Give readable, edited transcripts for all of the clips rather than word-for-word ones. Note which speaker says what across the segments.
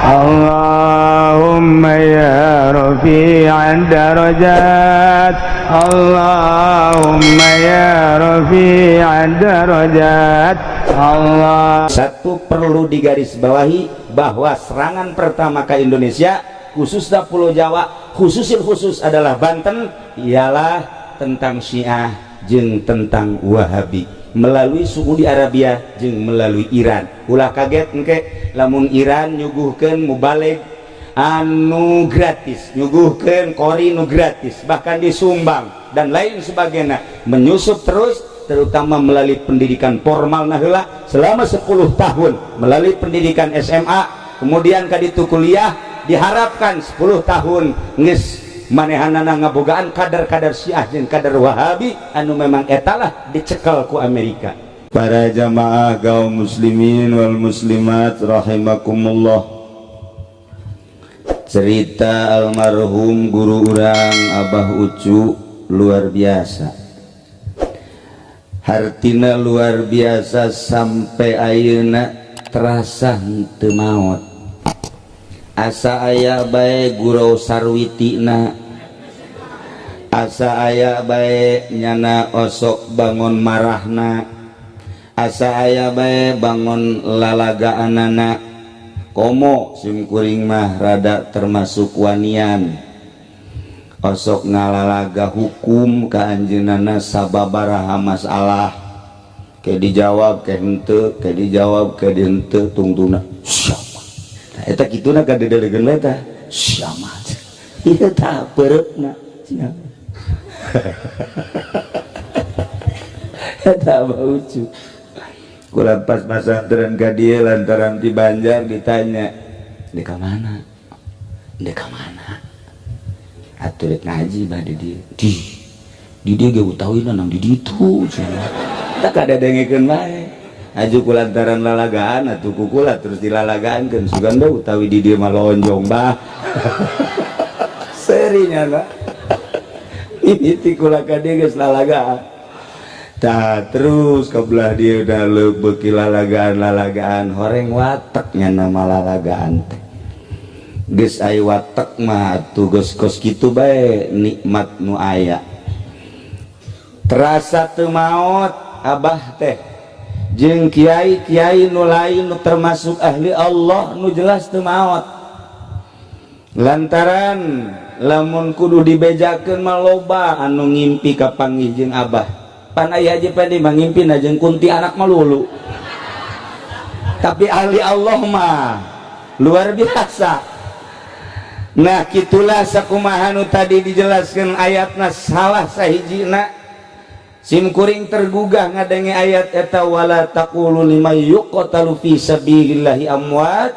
Speaker 1: اللهم يا رفيع الدرجات، اللهم يا رفيع الدرجات، الله.
Speaker 2: Satu perlu digarisbawahi bahwa serangan pertama ke Indonesia, khususnya Pulau Jawa, khususil khusus adalah Banten, ialah tentang Syiah jeung tentang Wahabi melalui Saudi Arabia jeung melalui Iran. Ulah kaget engke lamun Iran nyuguhkeun mubalig anu gratis, nyuguhkeun qori nu gratis, bahkan disumbang dan lain sebagainya, menyusup terus, terutama melalui pendidikan formal nah selama 10 tahun melalui pendidikan SMA, kemudian kaditu kuliah. Diharapkan 10 tahun geus manehanana ngabogaan kader-kader Syiah jeung kader Wahabi anu memang etalah dicekel ku Amerika.
Speaker 1: Para jamaah kaum muslimin wal muslimat rahimakumullah, cerita almarhum guru urang Abah Ucu luar biasa, hartina luar biasa, sampai ayeuna terasa henteu maot, asa aya bae gurau sarwitina, asa aya bae nyana osok bangun marahna, asa aya bae bangun lalagaanana. Komo simkuring mah rada termasuk wanian, osok ngalalaga hukum ka anjeunana sababaraha masalah, ke dijawab ke henteu, ke dijawab ke henteu, tungtuna siapa eta kituna ka dedelegeun eta siapa ieu tah peureupna siapa eta. Baucu kula pas masantren ka dieu lantaran ti Banjar, ditanya, "Dek ka mana? Dek ka mana?" "Atuh rek ngaji, Bah, di dieu." Di dieu ge utawina nang di ditu cenah." Tak ada dengekeun bae aju kulantaran lalagaan atuh kukula terus dilalagaankeun, "Sugan bae utawi di dieu mah lonjong, Bah." Serinya lah ini ti kula ka dieu geus lalagaan. Tah, terus kebelah dia udah beuki lalagaan-lalagaan, horeng wateknya nama lalagaan teh geus aya watek mah atuh geus kos kitu bae nikmat nu aya. Terasa teu maot Abah teh jeung kiai-kiai nu lain nu termasuk ahli Allah nu jelas teu maot, lantaran lamun kudu dibejakeun mah loba anu ngimpi kapanggih jeung Abah. Pan aya Haji Pendi mah ngimpina jeung kunti anak melulu, tapi ahli Allah mah luar biasa. Nah, kitulah sakumaha nu tadi dijelaskan ayatna. Salah sahijina sim kuring tergugah ngadenge ayat eta, wala taqulu liman yuqtalu fi sabilillahi amwat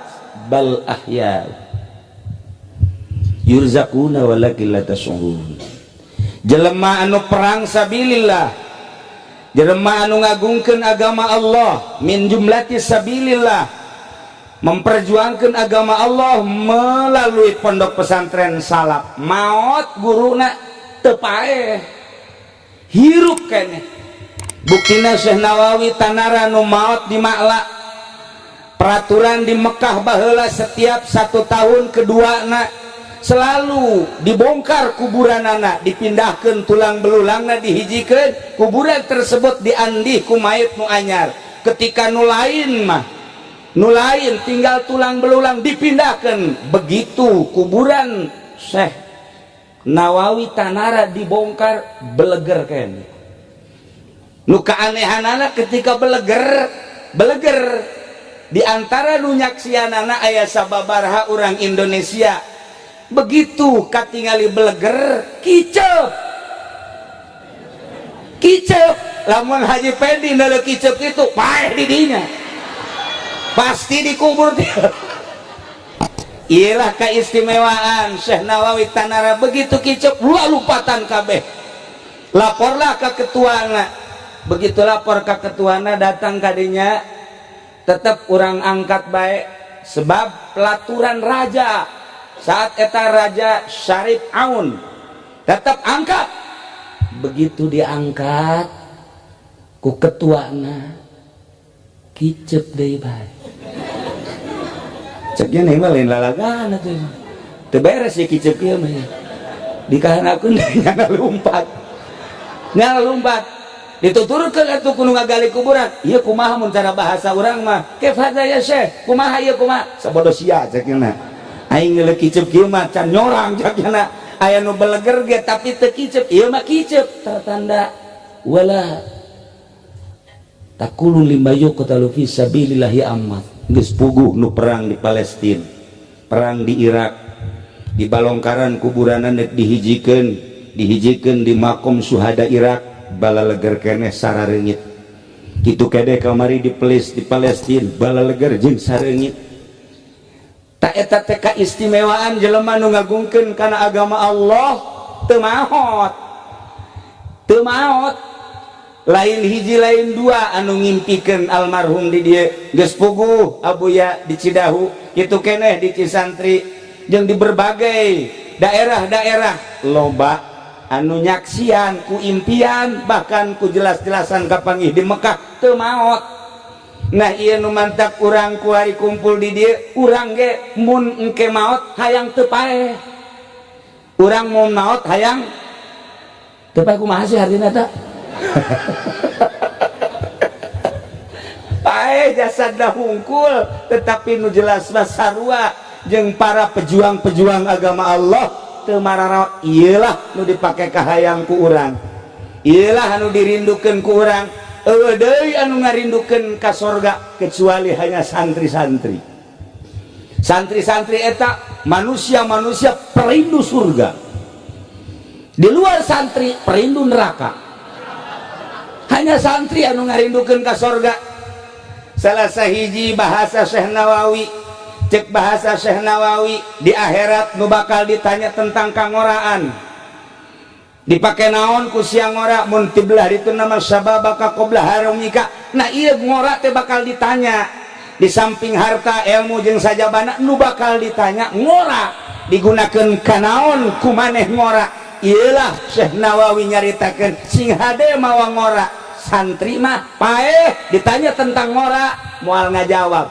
Speaker 1: bal ahya yurzaquna walakin la tash'urun. Jelema anu perang sabilillah, jelema anu ngagungkeun agama Allah, min jumlati sabilillah, memperjuangkan agama Allah melalui pondok pesantren salaf, maot guruna teu paeh, hirup keneh. Buktina Syekh Nawawi Tanara nu maot di Ma'la. Peraturan di Mekah baheula, setiap satu tahun kedua na selalu dibongkar kuburan anak, dipindahkan tulang belulangna, dihijikan kuburan tersebut, diandih ku mayit nu anyar. Ketika nu lain mah, nu lain tinggal tulang belulang dipindahkan, begitu kuburan Syekh Nawawi Tanara dibongkar, beleger kan. Nu keanehanana, ketika beleger beleger, di antara nu nyaksianana aya sababaraha orang Indonesia. Begitu katingali beleger, kicep kicep. Lamun Haji Pendi nale kicep itu, paeh di dinya, pasti dikubur dia. Iyalah keistimewaan Syekh Nawawi Tanara. Begitu kicep, lupatan kabeh, laporlah ke ketuana. Begitu lapor ke ketuana, datang kadinya, tetap orang angkat baik, sebab pelaturan raja saat eta, Raja Syarif Aun, tetap angkat. Begitu diangkat ku ketuana, kicep deui bae. Ceknya nih mah lain lalagan atuh. Teu beres ya kicep kieu mah. Dikarenakeun nyana lumpat. Nyana lumpat. Dituturkeun atuh ku nu ngagali kuburan. Ieu kumaha mun cara bahasa urang mah? Kef hadza ya Syekh? Kumaha ieu kumaha? Sabodo sia ceknya. Aing ngeuleuh kicep kieu mah can nyorang ceknya. Aya nu beleger ge tapi teu kicep. Ieu mah kicep tertanda wala taqulu lima yuqtalu fi sabilillahi amwat. Geus puguh nu perang di Palestina, perang di Irak, di balongkaran kuburanan dihijikeun, dihijikeun di makom suhada Irak, balaleger keneh sarareungit. Kitu kede kamari di Pelis di Palestina, balaleger jeung sareungit. Tak eta teh kaistimewaan jelema nu ngagungkeun kana agama Allah teu maot. Teu maot. Lain hiji lain dua anu ngimpikeun almarhum di dieu geus puguh Abuya di Cidahu, kitu keneh di Cisantri jeung di berbagai daerah-daerah loba anu nyaksian ku impian bahkan ku jelas-jelasan kapanggih di Mekah teu maot. Nah ieu nu mantak urang kuari kumpul di dieu, urang ge mun engke maot hayang teu paeh. Urang mun maot hayang teu paeh kumaha sih artina eta? Paeh jasadna hungkul tetapi nu jelas mah sarua jeung para pejuang-pejuang agama Allah teu mararaot. Ieu lah nu dipake kahayang ku urang, ieu lah anu dirindukeun ku urang. Eueuh deui anu ngarindukeun ka sorga kecuali hanya santri-santri. Santri-santri eta manusia-manusia perindu surga. Di luar santri perindu neraka. Hanya santri anu ngarindukeun ka sorga. Salah sahiji bahasa Syekh Nawawi, cek bahasa Syekh Nawawi di akhirat nu bakal ditanya tentang kangoraan. Dipake naon ku sia ngora mun tiblah itu nama sababaka qabla haramika. Nah ieu ngora teh bakal ditanya. Di samping harta ilmu jeung sajabana nu bakal ditanya ngora digunakeun kanaon ku maneh ngora. Iyalah Syekh Nawawi nyaritakeun sing hade mawa ngora. Santri mah paeh ditanya tentang ngora moal ngajawab.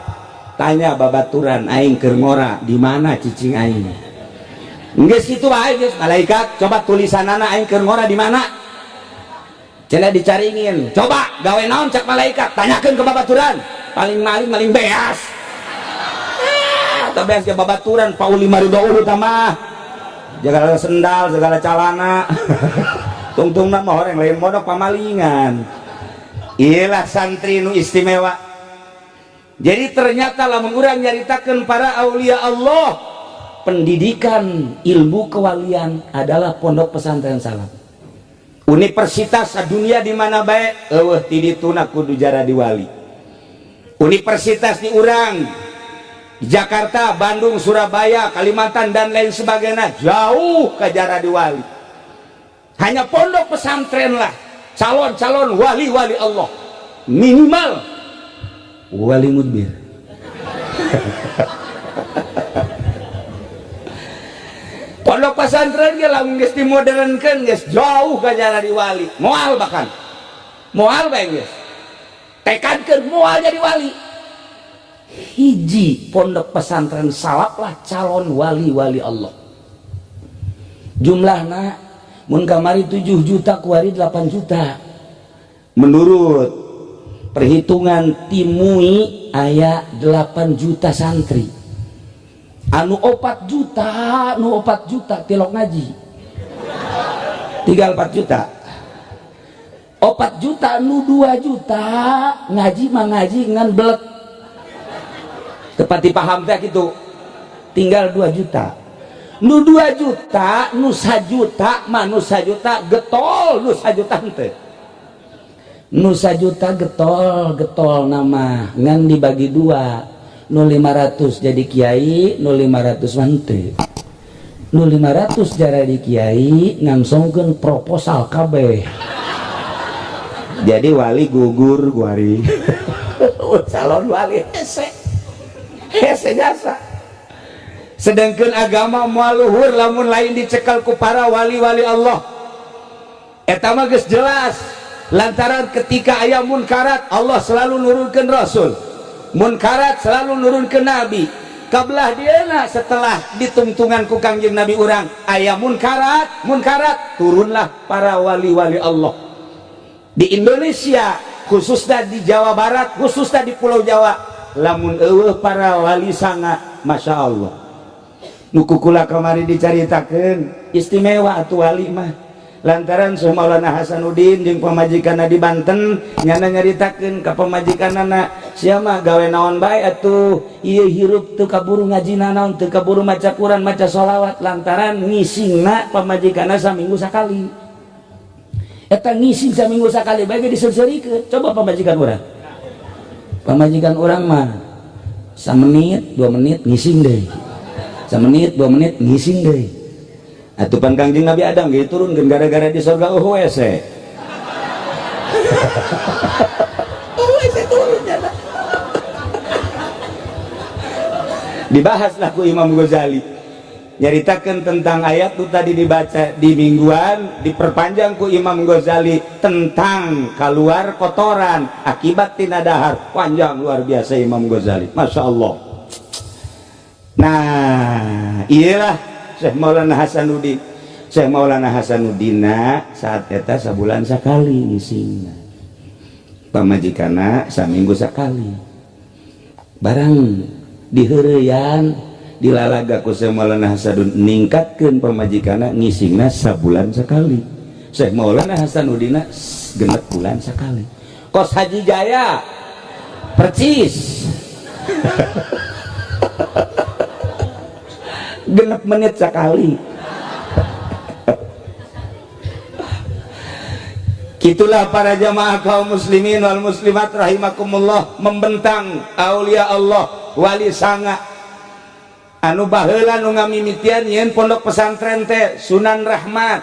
Speaker 1: Tanya babaturan aing keur ngora di mana cicing aing. Geus kitu wae geus malaikat coba tulisanana aing keur ngora di mana. Cenah dicaringin. Coba gawe naon cak malaikat tanyakeun ke babaturan. Paling maling maling beas. Teu beas ke babaturan Pauli Maridho mah. Segala sendal, segala calana. Tungtungna mah horeng lain modok pamalingan. Iyalah santri nu istimewa. Jadi ternyata lamun urang nyaritakeun para aulia Allah, pendidikan ilmu kewalian adalah pondok pesantren salaf. Universitas dunia di mana bae eueuh ti dituna kudu jaradi wali. Universitas di urang Jakarta, Bandung, Surabaya, Kalimantan dan lain sebagainya jauh ke jaradi wali. Hanya pondok pesantren lah calon-calon wali-wali Allah, minimal wali mudbir. Pondok pesantren ge lamun geus dimodernkeun geus jauh ka jaradi wali, moal bahkan. Moal bae geus. Tekadkeun moal jadi wali. Hiji pondok pesantren salaf lah calon wali-wali Allah. Jumlahna mun kamari 7 juta kuari 8 juta. Menurut perhitungan timui aya 8 juta santri. Anu 4 juta, nu 4 juta tilok ngaji. Tinggal 4 juta. 4 juta nu 2 juta ngaji mah ngaji ngan belet. Tepati paham teh gitu. Tinggal 2 juta. Nu 2 juta, nu 1 juta, mah nu 1 juta getol, nu 1 juta henteu. Nu 1 juta getol, getol nama ngan dibagi 2. Nu 500 jadi kiai, nu 500 mah henteu. Nu 500 jadi kiai ngangsongkeun proposal kabeh. Jadi wali gugur guari. Calon wali hese. Hese jasa. Sedangkan agama moal luhur lamun lain dicekal ku para wali-wali Allah. Eta mah geus jelas. Lantaran ketika aya munkarat Allah selalu nurunkeun rasul. Munkarat selalu nurunkeun nabi. Kabelah dieuna setelah ditungtungan ku Kangjeng Nabi urang aya munkarat, munkarat, turunlah para wali-wali Allah di Indonesia, khususnya di Jawa Barat, khususnya di Pulau Jawa. Lamun eueuh para wali sanga, Masya Allah. Nu kula kamari dicaritakeun, istimewa atuh wali mah, lantaran Syekh Maulana Hasanuddin jeung pamajikanna di Banten, nyana nyaritakeun ka pamajikanana, "Sia mah gawe naon bae atuh, ieu hirup teu kaburu ngaji naon, teu kaburu maca Quran, maca sholawat," lantaran ngisingna pamajikanna saminggu sakali. Eta ngising saminggu sakali bae ge diseurseurikeun. Coba pamajikan urang, pamajikan urang mah samenit 2 menit ngising deui, samenit 2 menit ngising deui. Atuh pan Kangjeng Nabi Adam ge turun gara-gara di surga, oh WC. Oh WC turun ya. Dibahaslah ku Imam Ghazali, nyaritakan tentang ayat itu tadi dibaca di mingguan, diperpanjang ku Imam Ghazali tentang keluar kotoran akibat tina dahar. Panjang luar biasa Imam Ghazali, Masya Allah. Nah, iyalah Syekh Maulana Hasanuddin. Syekh Maulana Hasanuddin saat eta sabulan sekali ngisingna, pamajikanna saminggu sekali. Barang diheureyan, dilalaga ku Syekh Maulana Hasanuddin, ningkatkeun pamajikanna ngisingna sabulan sekali, Syekh Maulana Hasanuddin 6 bulan sekali. Kos Haji Jaya percis, 6 menit sekali. Itulah para jamaah kaum muslimin wal muslimat rahimakumullah, membentang aulia Allah, wali sanga anu baheula nu ngamimitian nyeun pondok pesantren teh Sunan Rahmat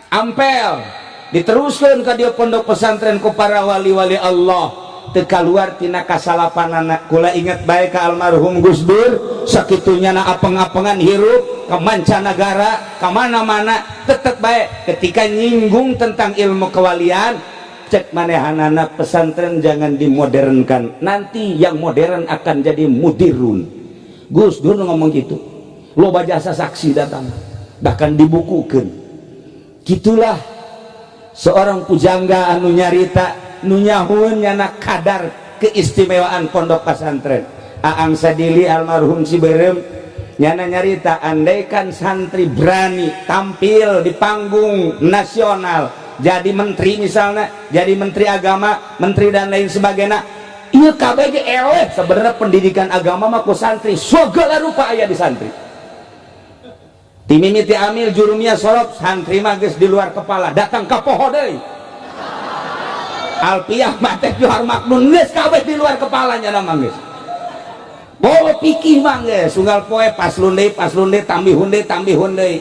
Speaker 1: Ampel, diteruskeun ka dieu pondok pesantren ku para wali-wali Allah, teu kaluar tina kasalapanana. Kula inget bae ka almarhum Gus Dur, sakitunya na apeng-apengan hirup ke mancanagara, ka mana-mana, tetep bae ketika nyinggung tentang ilmu kewalian, cek manehanana, "Pesantren jangan dimodernkan, nanti yang modern akan jadi mudirun." Gus Dur ngomong gitu, loba jasa saksi datang, bahkan dibukukan. Gitulah seorang pujangga anu nyarita, nu nyahun nyana kadar keistimewaan pondok pesantren. Aang Sadili almarhum Ciberem nyana nyarita, andaikan santri berani tampil di panggung nasional jadi menteri misalnya, jadi menteri agama, menteri dan lain sebagainya, iya KBG eleh. Sebenarnya pendidikan agama mah ku santri segala rupa aya di santri. Timimiti amil jurumiyah sorop, santri mah geus di luar kepala, datang ka poho deui. Alpiyah, Matek, Johar, Maknun, geus kabeh di luar kepalanya nama geus. Bawa pikih mah geus unggal poe paslon deui, paslon deui, tambihun deui, tambihun deui.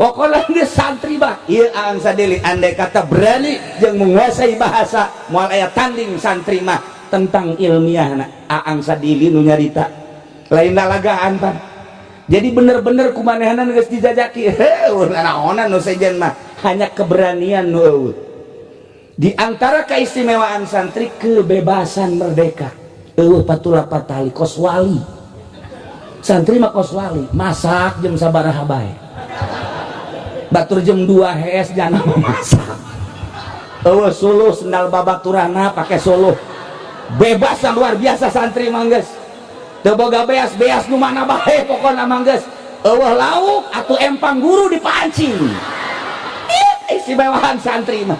Speaker 1: Pokoknya geus santri bah. Ieu Aang Sadili, andai kata berani jeung menguasai bahasa, moal aya tanding santri mah tentang ilmiahna. Aang Sadili nu nyarita, lain lalagaan pan. Jadi bener-bener kumanehanan geus dijajaki. Heuh, naonan nu sejen mah hanya keberanian nu eueuh. Di antara keistimewaan santri, kebebasan merdeka. Eueuh patula patali, kos wali. Santri mah kos wali, masak jam sabaraha bae. Batur jam 2 hees jana masak. Eueuh suluh, sendal babaturana pake suluh. Bebas luar biasa santri mah geus. Teu boga beas-beas nu mana bae pokona mah geus. Eueuh lauk atuh empang guru dipancing. Ieu keistimewaan santri mah.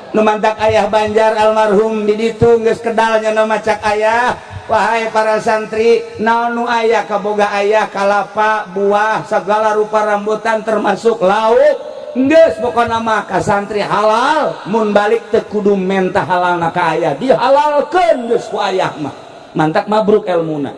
Speaker 1: Nu mantak ayah Banjar almarhum di ditu geus kedalnya nu macak ayah, "Wahai para santri, naon nu aya kaboga ayah, kalapa, buah, segala rupa rambutan termasuk lauk, geus pokona mah ka santri halal, mun balik teu kudu menta halalna ka ayah, dihalalkeun geus ku ayah mah." Mantak mabruk elmuna.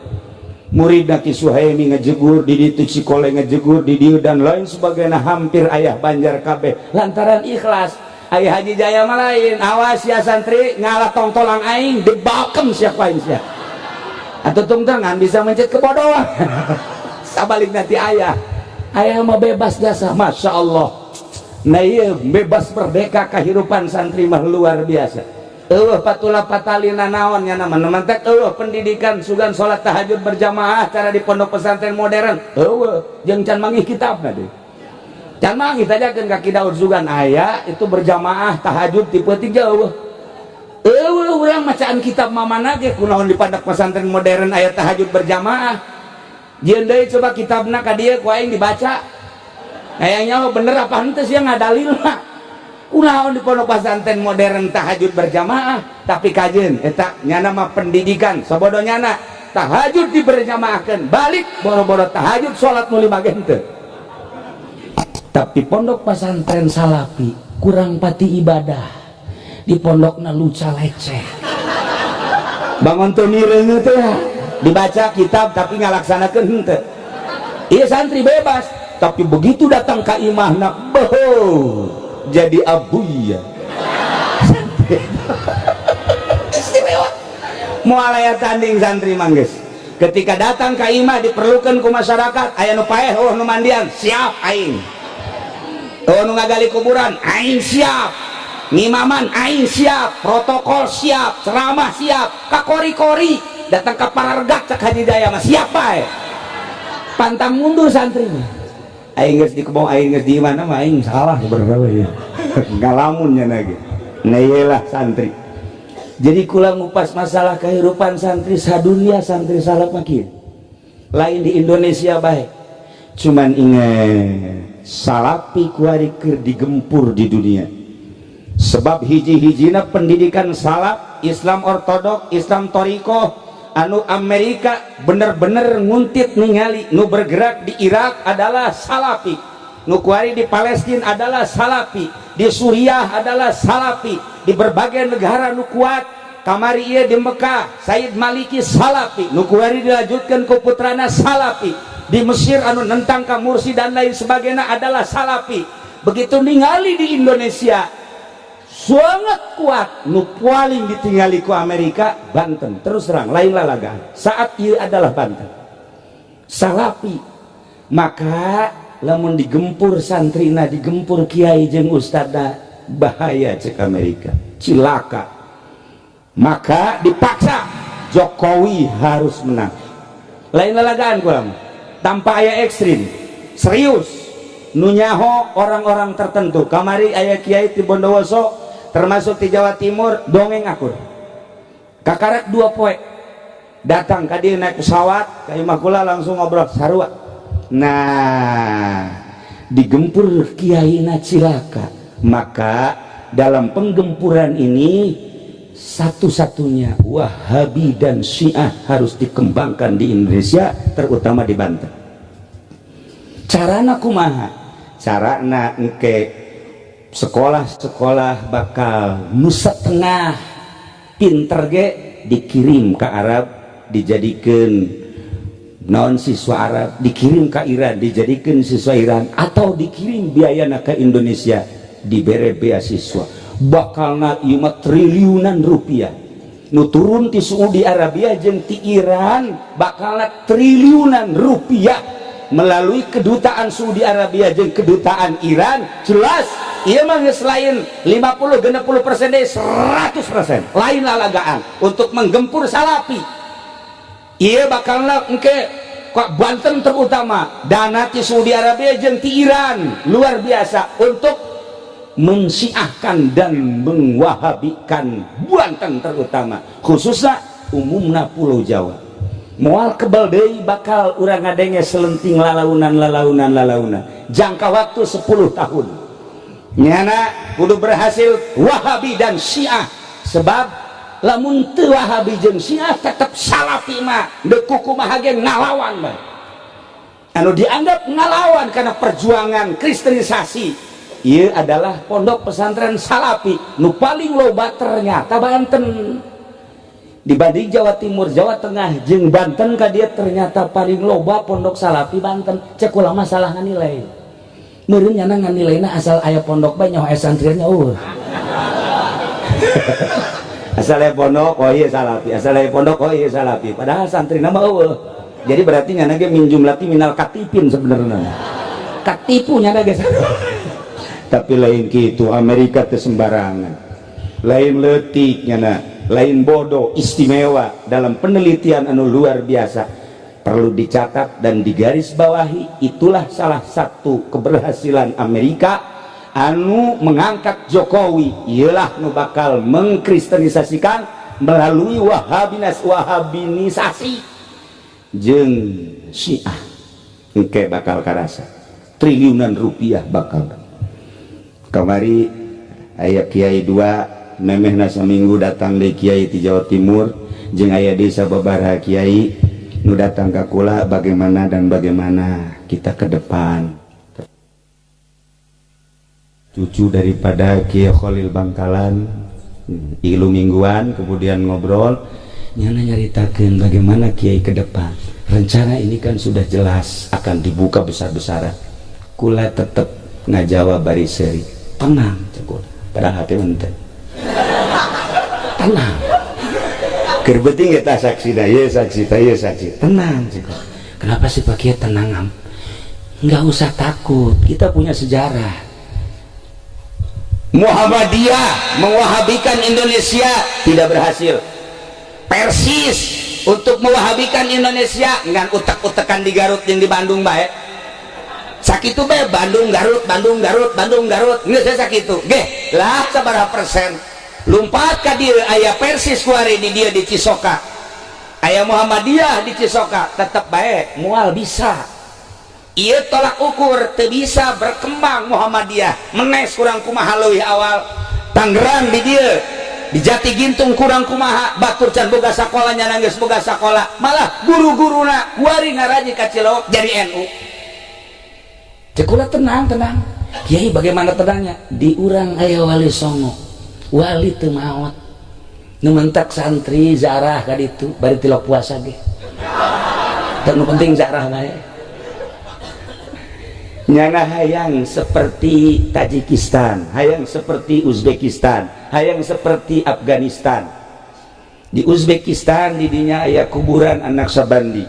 Speaker 1: Murid Ki Suhaimi ngejegur di ditu, Cikole ngejegur di dieu dan lain sebagainya, hampir ayah Banjar kabeh lantaran ikhlas. Ayah Haji Jaya mah lain, "Awas ya santri, ngalah tongtolang aing, dibakem sia ku aing sia." Atau tungtangan bisa mencet kebodohan. Sabalik nanti ayah. Ayah mah bebas jasa, Masya Allah. Nah iya, bebas merdeka kehidupan santri mah luar biasa. Euweuh patula patalina naon nya nama mantak euweuh pendidikan sugan salat tahajud berjamaah cara di pondok pesantren modern. Euweuh, jeung can manggih kitabna deui. Can manggih, tanyakeun ka Ki Daud, sugan aya itu berjamaah tahajud ti peuting jauh. Euweuh, urang macaan kitab mamana ge, kunaon di pondok pesantren modern aya tahajud berjamaah. Jieun deui coba kitabna ka dieu ku aing dibaca. Kayaknya bener apa henteu sih ngadalilna. Kunaon di pondok pesantren modern tahajud berjamaah, tapi kajeun eta nyana mah pendidikan sabodo nyana tahajud diberjamaahkeun, balik boro-boro tahajud, salat nu lima ge henteu. Tapi pondok pesantren salafi kurang pati ibadah, di pondokna luca leceh, bangun tuh mireungeut teh dibaca kitab tapi ngalaksanakeun henteu. Iya, santri bebas, tapi begitu datang ke imahna boho jadi abuya. Santri istimewa, moal aya tanding santri mangges. Ketika datang ke imah diperlukan ku masyarakat, aya nu paeh, oh nu mandian, siap aing. Oh nu ngagali kuburan, aing siap. Ngimaman aing siap, protokol siap, ceramah siap, kakori-kori datang ke parargak, cak Haji Jaya mah siap bae, pantang mundur santri mah. Aing geus di kebong, aing geus di mana mah aing salah sebenarnya ya, ngalamun nya lagi. Nah, iyalah santri. Jadi kula ngupas masalah kehidupan santri sadunia, santri salaf makin lain di Indonesia baik. Cuman ingat, salafi kuari keur digempur di dunia, sebab hiji-hijina pendidikan salaf, Islam ortodok, Islam toriko anu Amerika bener-bener nguntit ningali nu bergerak di Irak adalah salafi, nu kuari di Palestina adalah salafi, di Suriah adalah salafi, di berbagai negara nu kuat kamari ieu di Mekah Said Maliki salafi, nu kuari dilanjutkan ke putrana salafi, di Mesir anu nentang ka Mursi dan lain sebagainya adalah salafi. Begitu ningali di Indonesia sangat kuat, nu paling ditinggali ku Amerika Banten. Terus terang, lain lalagaan saat ia adalah Banten salafi. Maka lamun digempur santrina, digempur kiai jeung ustadna, bahaya cek Amerika, cilaka. Maka dipaksa Jokowi harus menang. Lain lalagaan kurang tanpa aya ekstrim serius nu nyaho orang-orang tertentu. Kamari aya kiai di Bondowoso, termasuk di Jawa Timur, dongeng akur kakarak 2 poe datang ka dieu naik pesawat ka imah kula, langsung ngobrol sarua. Nah, digempur kiai na cilaka. Maka dalam penggempuran ini satu-satunya Wahabi dan Syiah harus dikembangkan di Indonesia, terutama di Banten. Carana kumaha? Carana engke sekolah-sekolah bakal nu setengah pinter ge dikirim ke Arab, dijadikan non siswa Arab, dikirim ke Iran, dijadikan siswa Iran, atau dikirim biaya ke Indonesia, dibere beasiswa. Bakal ieu mah triliunan rupiah nu turun ti Saudi Arabia jeung ti Iran, bakal triliunan rupiah melalui kedutaan Saudi Arabia jeung kedutaan Iran. Jelas ieu mah geus lain 50 60% deui, 100%, lain lalagaan untuk menggempur salafi. Ieu bakal engke kok Banten terutama dana ti Saudi Arabia jeung ti Iran luar biasa untuk mensiahkan dan mengwahabikan Banten terutama, khususnya umumna Pulau Jawa. Moal kebal deui bakal urang ngadenge selenting lalaunan lalaunan lalaunan. Jangka waktu 10 tahun nyana kudu berhasil Wahabi dan Syiah, sebab lamun teu Wahabi jeung Syiah tetep Salafi mah deuk kumaha ge ngalawan bae, anu dianggap ngalawan karena perjuangan kristenisasi. Ieu adalah pondok pesantren Salafi nu paling loba ternyata Banten dibanding Jawa Timur, Jawa Tengah jeung Banten ka dia ternyata paling loba pondok Salafi Banten. Cek kula masalah nilai meureun nyana nganilaina asal aya pondok bae, nyaho aya santrinya. Oh, asal aya pondok, oh iya Salafi, asal aya pondok, oh iya Salafi, padahal santri nama euweuh. Jadi berarti nyana ge min jumlati minal katipin, sebenarnya katipu nyana ge. Tapi lain gitu, Amerika teh sembarangan. Lain leutik nyana, lain bodoh, istimewa dalam penelitian anu luar biasa. Perlu dicatat dan digarisbawahi, itulah salah satu keberhasilan Amerika anu mengangkat Jokowi, ialah nu bakal mengkristenisasikan melalui Wahabinas, Wahabinisasi jeung Syiah. Engke bakal karasa triliunan rupiah bakal. Kamari aya kiai dua, memehna saminggu datang di kiai di Jawa Timur, jeung aya desa babaraha kiai nu datang ka kula, bagaimana dan bagaimana kita ke depan. Cucu daripada Kiai Khalil Bangkalan, ilu mingguan, kemudian ngobrol, nyana nyaritakeun bagaimana kiai ke depan. Rencana ini kan sudah jelas akan dibuka besar-besaran. Kula tetep ngajawab bari seri, "Tenang," cek kula, padahal hati ente tenang. Keur penting eta saksi da ye, saksi ta ye, saksi. "Tenang," cek kula. "Kenapa sih, Pak Kiai, tenang?" Am, nggak usah takut, kita punya sejarah. Muhammadiyah mewahabikan Indonesia tidak berhasil. Persis untuk mewahabikan Indonesia ngan utek-utekan di Garut yang di Bandung baik. Sakitu bae, Bandung Garut, Bandung Garut, Bandung Garut, geus sakitu ge lah. Sabaraha persen lumpat ka dieu? Aya Persis kuari di dieu, di Cisoka aya Muhammadiyah, di Cisoka tetep bae moal bisa. Ieu tolak ukur, teu bisa berkembang Muhammadiyah. Menes kurang kumaha leuwih awal Tangerang, di dieu di Jati Gintung kurang kumaha, batur can boga sakola, nyana geus boga sakola. Malah guru-guruna kuari ngaraji ka Cilawak jadi NU. Cek kula, "Tenang, tenang, Kiai." "Bagaimana tenangnya? Di urang aya Wali Songo, wali teu maot, nu mentak santri zarah ka ditu bari tilok puasa ge. Dan nu penting zarah bae." Nyana hayang seperti Tajikistan, hayang seperti Uzbekistan, hayang seperti Afghanistan. Di Uzbekistan didinya aya kuburan anak Sabandi,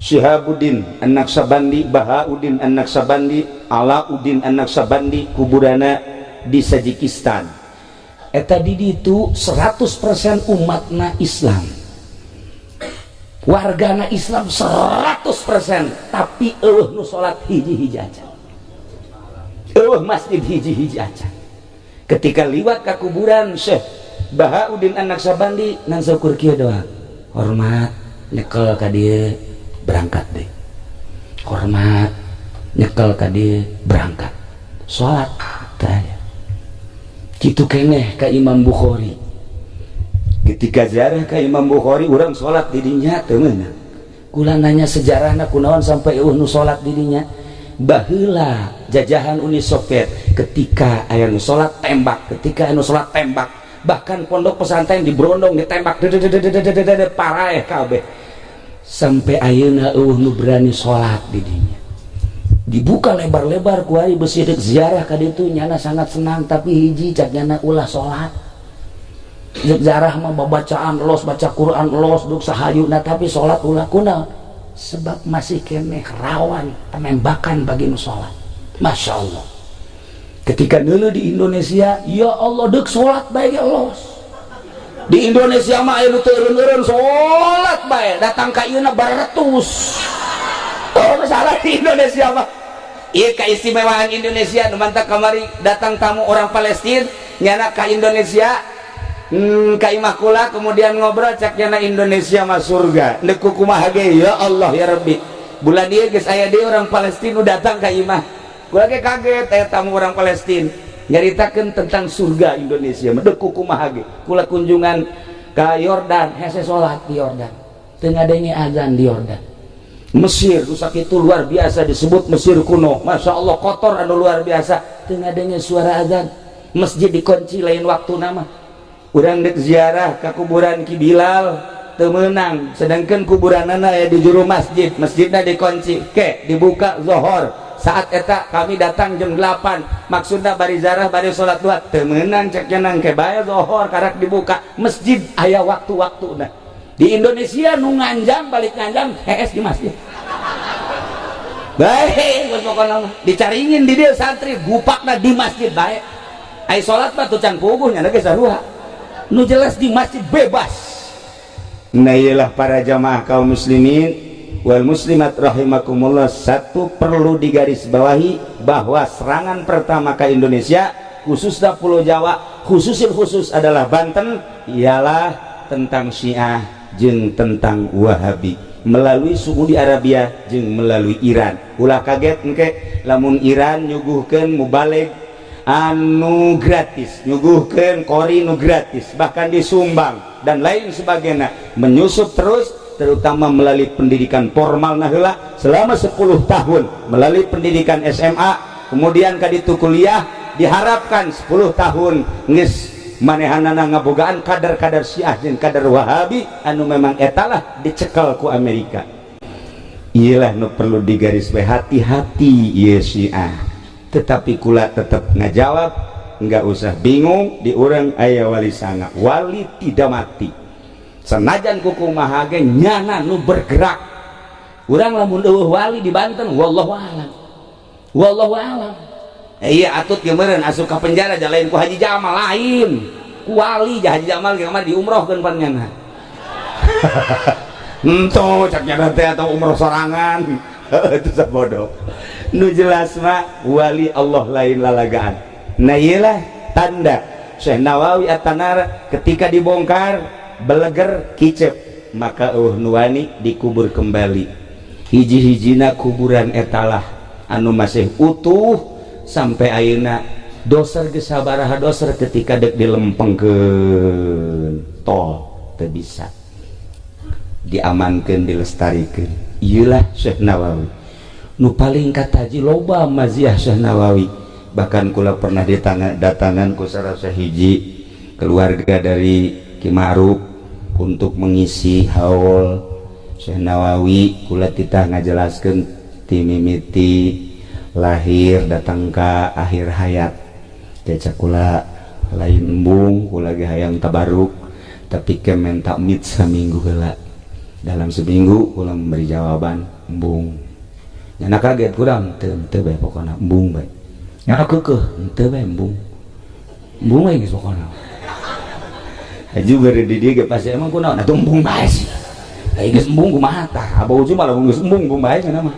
Speaker 1: Syihabuddin anak Sabandi, Bahauddin anak Sabandi, Alauddin anak Sabandi, kuburana di Tajikistan. Eta di ditu 100% umatna Islam, wargana Islam 100%, tapi euweuh nu salat hiji-hiji aja, euweuh masjid hiji-hiji aja. Ketika liwat ka kuburan Syekh Bahauddin anak Sabandi, ngan saukur kieu doang, hormat, nyekel ka dieu, berangkat deh, hormat, nyekel ka dieu, berangkat salat. Tah kitu keneh ka Imam Bukhari. Ketika ziarah ke Imam Bukhari, urang salat di dinya teu meunang. Kula nanya sejarahna, kunaon sampai euweuh nu salat di dinya? Baheula jajahan Uni Soviet, ketika aya nu salat tembak, ketika aya nu salat tembak. Bahkan pondok pesantren diberondong, ditembak, paraeh kabeh. Sampai ayeuna euweuh nu berani salat di dinya. Dibuka lebar-lebar kuari besi. Dek ziarah ka ditu, nyana sangat senang, tapi hiji cak nyana, ulah salat. Ziarah mah babacaan los, baca Quran los, duk sahayuna, tapi salat ulah. Kunaon? Sebab masih keneh rawan penembakan bagi nu salat. Masya Allah, ketika dulu di Indonesia, ya Allah, dek salat bae los. Di Indonesia mah aya nu teu eureun-eureun salat bae, datang ka ieu baratus. Oh, masalah di Indonesia mah. Iya, keistimewaan Indonesia nu mantak kamari datang tamu orang Palestina, nyana ka Indonesia, ka imah kula, kemudian ngobrol, cak nyana Indonesia mah surga. Deuk kumaha ge, ya Allah ya Rabbi. Bulan ieu geus aya deui orang Palestina nu datang ka imah kula ge. Kaget aya tamu orang Palestina nyaritakeun tentang surga Indonesia. Deuk kumaha ge, kula kunjungan ka Yordan, hese salat di Yordan, teu ngadenge azan di Yordan. Mesir rusak itu luar biasa, disebut Mesir kuno, Masya Allah, kotor anu luar biasa, teu ngadenge suara azan, masjid dikunci lain waktu. Nama urang dek ziarah ke kuburan Ki Bilal teu meunang, sedangkan kuburanana aya di juru masjid, masjidna dikunci. Ke dibuka zohor saat eta kami datang jam 8, maksudna bari ziarah bari salat duha, teu meunang cek nang ke bae zohor karak dibuka masjid. Aya waktu-waktu. Nah, di Indonesia nu nganjang balik nganjang hees di masjid baik, pokoknya dicaringin di dia santri gupakna di masjid baik. Ai salat mah tuh can puguh nya geus sarua. Nu jelas di masjid bebas. Nah, iyalah para jamaah kaum muslimin wal muslimat rahimakumullah, satu perlu digarisbawahi bahwa serangan pertama ke Indonesia, khususnya Pulau Jawa, khususil khusus adalah Banten, ialah tentang Syiah jeung tentang Wahabi melalui Saudi Arabia jeung melalui Iran. Ulah kaget engke lamun Iran nyuguhkeun mubalig anu gratis, nyuguhkeun qori nu gratis, bahkan disumbang dan lain sebagainya, menyusup terus, terutama melalui pendidikan formal nah selama 10 tahun melalui pendidikan SMA, kemudian kaditu kuliah. Diharapkan 10 tahun geus manehanana ngabogaan kadar-kadar Syiah jeung kadar Wahabi anu memang etalah dicekel ku Amerika. Iyalah nu perlu digaris hati-hati ieu Syiah. Tetapi kula tetap ngajawab, nggak usah bingung, di urang aya Wali Sanga, wali tidak mati. Senajan kukumaha ge nyana nu bergerak. Urang lamun euweuh wali di Banten, wallahu alam, wallahu alam. Iya, atut kemarin asup ka penjara lain ku Haji Jamal, lain ku wali. Haji Jamal kemarin diumrohkeun pan nyana. Ento cak nyana teh atau umroh sorangan itu sabodo. Nu jelas mah wali Allah lain lalagaan. Nah, iyalah tanda Syekh Nawawi At-Tanara ketika dibongkar beleger kicep, maka nuwani dikubur kembali. Hiji-hijina kuburan etalah anu masih utuh sampai ayeuna. Doser geus sabaraha doser ketika dek dilempengkeun tol teu bisa diamankan, dilestarikan. Iyalah Syekh Nawawi nu paling kataji loba maziah Syekh Nawawi. Bahkan kula pernah ditangan datangan ku salah hiji keluarga dari Ki Ma'ruf untuk mengisi haul Syekh Nawawi. Kula titah ngajelaskeun timimiti lahir datang ke akhir hayat. Cek kula, lain embung, kula ge hayang tabaruk, tapi ke minta mit seminggu heula. Dalam seminggu kula memberi jawaban. Embung nyana kaget kurang teu, teu bae, pokona embung bae. Nyana keukeuh, henteu bae, embung, embung bae geus pokona. Haji bere di dieu ge pasti emang kunaon atuh, embung bae sih. Ai geus embung kumaha tah? Abah Ucu malah geus embung, embung bae cenah mah.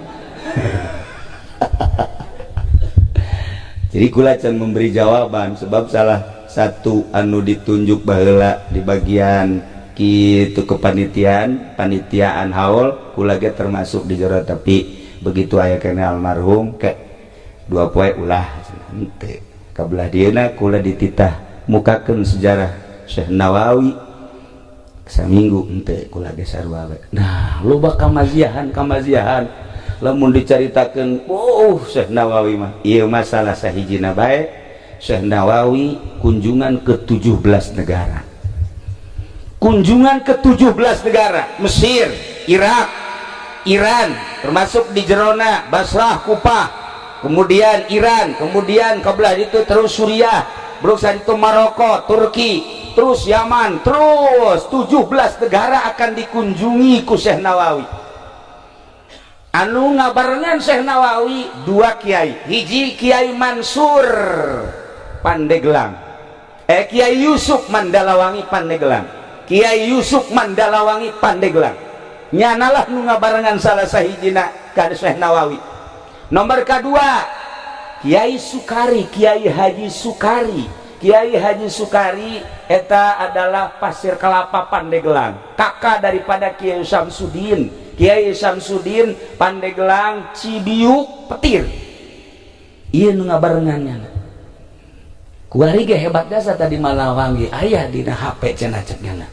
Speaker 1: Jadi kula can memberi jawaban sebab salah satu anu ditunjuk baheula di bagian kitu kepanitiaan, panitiaan haul, kula ge termasuk di jero, tapi begitu aya kene almarhum ke dua poe ulah henteu kabelah dieuna. Kula dititah mukakeun sejarah Syekh Nawawi saminggu, henteu, kula ge sarua we. Nah, loba kamaziahan kamaziahan lamun dicaritakeun. Oh, Syekh Nawawi mah ieu masalah sahijina bae. Syekh Nawawi kunjungan ke 17 negara, kunjungan ke 17 negara, Mesir, Irak, Iran, termasuk di jerona Basrah, Kupah, kemudian Iran, kemudian kebelah itu terus Suriah, berusaha itu Maroko, Turki, terus Yaman, terus 17 negara akan dikunjungi ku Syekh Nawawi. Anu ngabarengan Syekh Nawawi dua kiai, hiji Kiai Mansur Pandeglang, Kiai Yusuf Mandalawangi Pandeglang, Kiai Yusuf Mandalawangi Pandeglang nyanalah nu ngabarengan salah sahijina ka Syekh Nawawi. Nomor kedua Kiai Sukari, Kiai Haji Sukari. Kiai Haji Sukari eta adalah Pasir Kelapa Pandeglang, kakak daripada Kiai Samsudin. Kiai Samsudin Pandeglang Cibiuk Petir, iya nu ngabarengannya. Kuari ge hebat jasa tadi Malawangi aya dina HP cenah, cek nyana,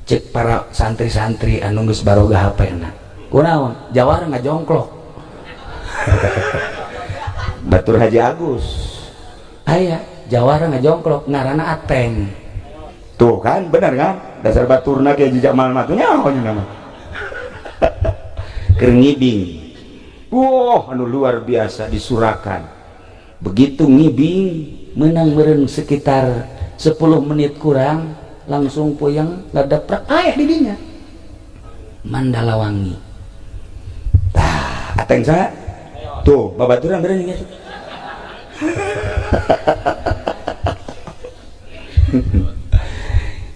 Speaker 1: cek para santri-santri anu geus baroga HP na. Kunaon jawara ngajongklok batur Haji Agus aya jawara ngajongklok ngaranna Ateng. Tuh kan bener kan, dasar baturna kayak jejak mal matunya nama keur ngibing. Wah, anu luar biasa disurakan. Begitu ngibing menang meren sekitar 10 menit kurang, langsung puyeng ladaprak aya di dinya Mandalawangi. Tah, Ateng sa tuh babaturan beren gitu.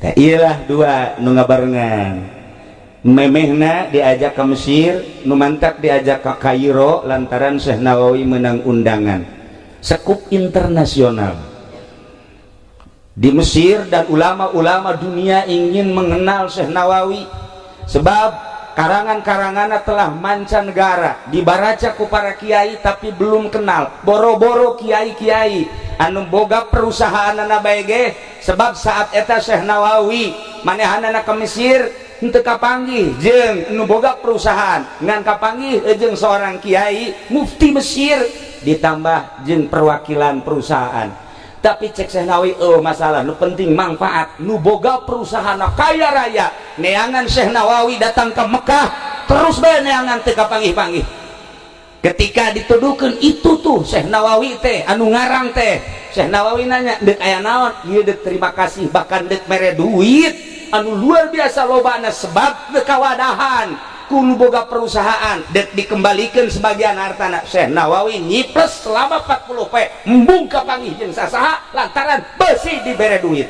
Speaker 1: Tah iyalah dua nu ngabarengan. Memehna diajak ke Mesir, nu mantak diajak ke Kairo lantaran Syekh Nawawi menang undangan sekup internasional di Mesir dan ulama-ulama dunia ingin mengenal Syekh Nawawi sebab karangan-karangannya telah mancanegara, dibaraca ku para kiai tapi belum kenal. Boro-boro kiai-kiai, anu boga perusahaan bae ge, sebab saat eta Syekh Nawawi manehanana ke Mesir henteu kapanggih jeung nu boga perusahaan, ngan kapanggih jeung seorang kiai mufti Mesir ditambah jeung perwakilan perusahaan. Tapi cek Syekh Nawawi, oh masalah, nu penting manfaat. Nu boga perusahaan kaya raya neangan Syekh Nawawi datang ke Mekah terus bae neangan teu kapanggih-panggih. Ketika dituduhkan itu tuh Syekh Nawawi teh anu ngarang teh, Syekh Nawawi nanya, "Dek aya naon?" "Ieu dek terima kasih, bahkan dek mere duit anu luar biasa lobana sebab dek kawadahan ku nu boga perusahaan, dek dikembalikan sebagian hartana." Syekh Nawawi nyiples selama 40 poe, embung kapanggih jeung sasaha lantaran besi dibere duit.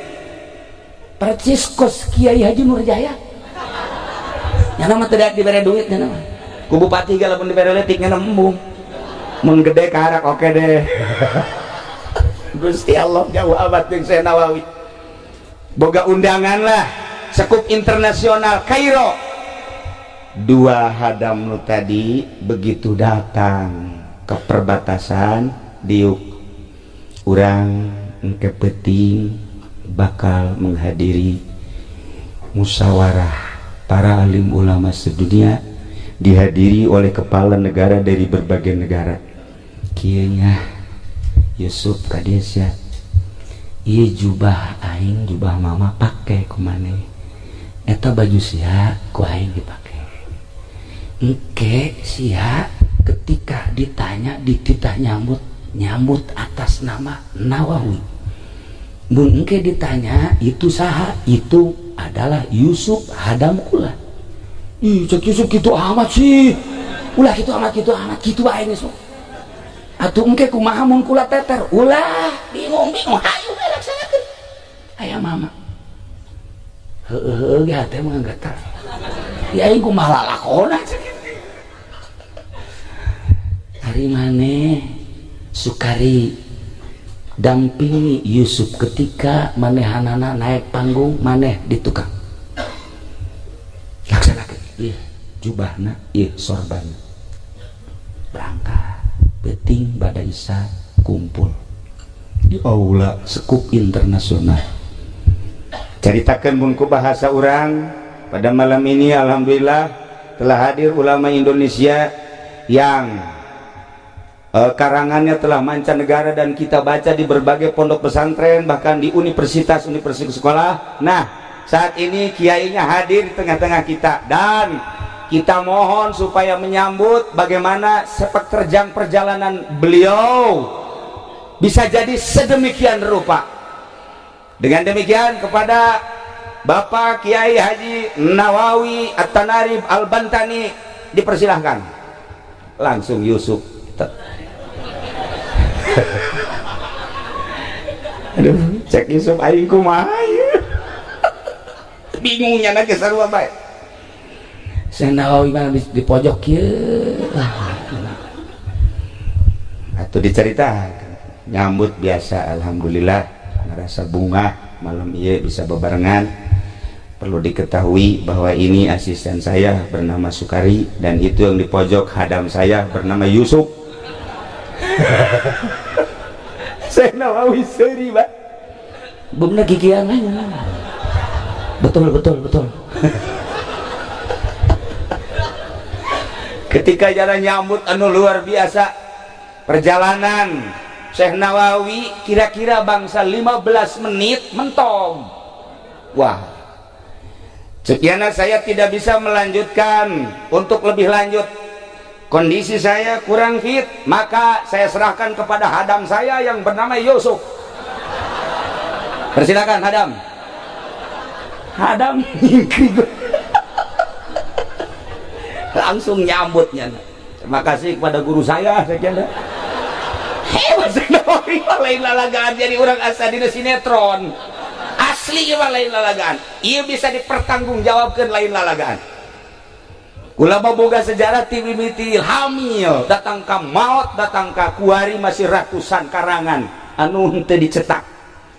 Speaker 1: Percis kos Kiai Haji Nurjaya nyana mah, tidak dibere duit nyana mah. Ku bupati ge lamun dibere leutik nyana embung. Mun gede karak oke deh. Gusti Allah, jauh amat jeung Syekh Nawawi. Boga undangan lah sekup internasional Kairo. Dua hadam nu tadi begitu datang ke perbatasan, diuk, urang engke peuting bakal menghadiri musyawarah para alim ulama sedunia, dihadiri oleh kepala negara dari berbagai negara. Kieu nya, Yusuf kadesya, ieu jubah aing, jubah mama pake ku maneh, eta baju sia ku aing dipake. Engke sia ketika ditanya, dititah nyambut, nyambut atas nama Nawawi. Mun engke ditanya itu saha, itu adalah Yusuf Hadam kula. Ih, cek Yusuf, gitu amat sih, ulah gitu amat, gitu amat, gitu aing sok. Atuh engke kumaha mun kula teter? Ulah bingung bingung, hayu we laksanakeun. Aya mama, heueuh heueuh ge hate mah geter ya, aing kumaha lalakona. Hari maneh Sukari dampingi Yusuf ketika manehanana naik panggung, maneh di tukang laksanakeun. Ih jubahna, ih sorbanna. Berangkat peuting bada Isya, kumpul di aula sekup internasional. Ceritakan bungku bahasa orang pada malam ini, alhamdulillah telah hadir ulama Indonesia yang karangannya telah mancanegara dan kita baca di berbagai pondok pesantren, bahkan di universitas-universitas sekolah. Nah, saat ini kiainya hadir di tengah-tengah kita dan kita mohon supaya menyambut bagaimana sepak terjang perjalanan beliau bisa jadi sedemikian rupa. Dengan demikian, kepada Bapak Kiai Haji Nawawi At-Tanarib Al-Bantani dipersilahkan. Langsung Yusuf. Aduh, cek Yusuf, aing kumaha ieu? Bingungnya na sarua bae. Syekh Nawawi mah di pojok kieu. Atau diceritakan nyambut biasa, alhamdulillah ngerasa bunga malam iya bisa bebarengan. Perlu diketahui bahwa ini asisten saya bernama Sukari dan itu yang di pojok hadam saya bernama Yusuf. Syekh Nawawi seuri, Pak. Bener gigian aja. Betul betul betul. Ketika jalan nyambut anu luar biasa, perjalanan Syekh Nawawi kira-kira bangsa 15 menit mentok. Wah, sekian, saya tidak bisa melanjutkan untuk lebih lanjut, kondisi saya kurang fit, maka saya serahkan kepada hadam saya yang bernama Yusuf. Persilakan, hadam. Hadam langsung nyambutnya, "Terima kasih kepada guru saya." Sekian. Hebat, lain lalagaan, jadi orang asa dina sinetron. Asli ieu lain lalagaan. Ieu bisa dipertanggungjawabkeun lain lalagaan. Ulama boga sejarah ti mimiti hamil datang ka maut, datang ka kuari masih ratusan karangan anu henteu dicetak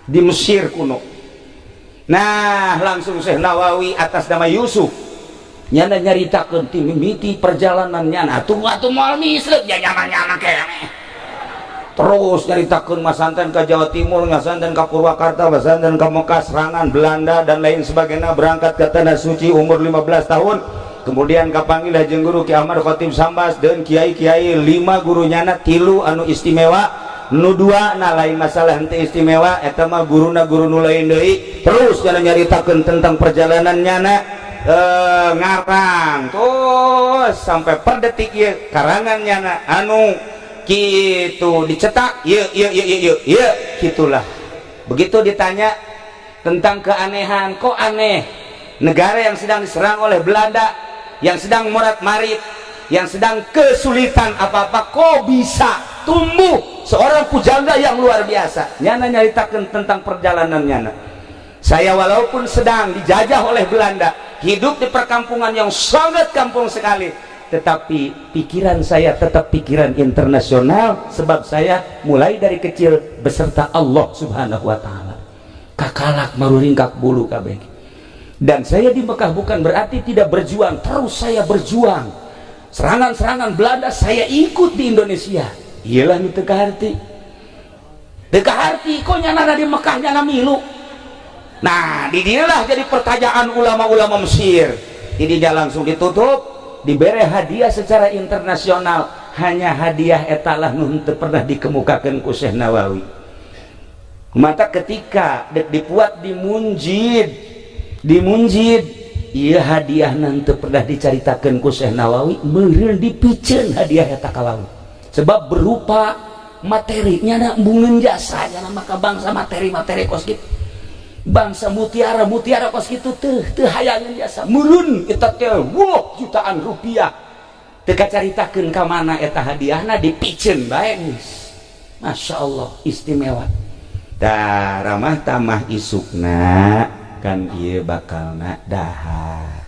Speaker 1: di Mesir kuno. Nah, langsung Syekh Nawawi atas nama Yusuf nyana nyaritakeun ti mimiti perjalanan nyana atuh atuh moal misleuk ya nyana-nyana keneh. Terus nyaritakeun masanten ka Jawa Timur, ngasanten ka Purwakarta, masanten ka Mekah, serangan Belanda dan lain sebagainya, berangkat ke tanah suci umur 15 tahun. Kemudian kapanggil jeung guru Ki Ahmad Khatib Sambas dan kiai-kiai 5 guru nyana, 3 anu istimewa, nu 2 na lain masalah henteu istimewa, eta mah guruna guru nu lain deui. Terus nyana nyaritakeun tentang perjalanan nyana ngarang terus sampai per detik ieu karangan nyana anu kitu dicetak ieu ieu ieu ieu ieu gitulah. Begitu ditanya tentang keanehan, kok aneh negara yang sedang diserang oleh Belanda, yang sedang morat-marit, yang sedang kesulitan apa-apa, kok bisa tumbuh seorang pujangga yang luar biasa. Nyana nyaritakan tentang perjalanan nyana. Saya walaupun sedang dijajah oleh Belanda, hidup di perkampungan yang sangat kampung sekali, tetapi pikiran saya tetap pikiran internasional, sebab saya mulai dari kecil beserta Allah Subhanahu wa Ta'ala. Kakalak maruringkak bulu kabeh. Dan saya di Mekah bukan berarti tidak berjuang, terus saya berjuang. Serangan-serangan Belanda saya ikut di Indonesia. Iyalah nu teu kaharti. Teu kaharti kok nyana di Mekah nyana milu. Nah, di dialah jadi pertanyaan ulama-ulama Mesir. Jadi dia langsung ditutup, diberi hadiah secara internasional. Hanya hadiah etalah nu teu pernah dikemukakan ku Syekh Nawawi. Maka ketika dipuat di Munjid, di Munjid iya hadiah nanti pernah diceritakan ku Syekh Nawawi, meureun dipiceun hadiah eta ka laut, sebab berupa materi. Nyana embungeun jasa nyana, maka bangsa materi-materi kos kitu, bangsa mutiara-mutiara kos kitu teu teu hayangeun jasa. Meureun eta teh wah jutaan rupiah, teu kacaritakeun ka mana eta hadiahna, dipiceun bae geus. Masya Allah, istimewa. Tah, ramah tamah isukna kan ieu bakalna dahar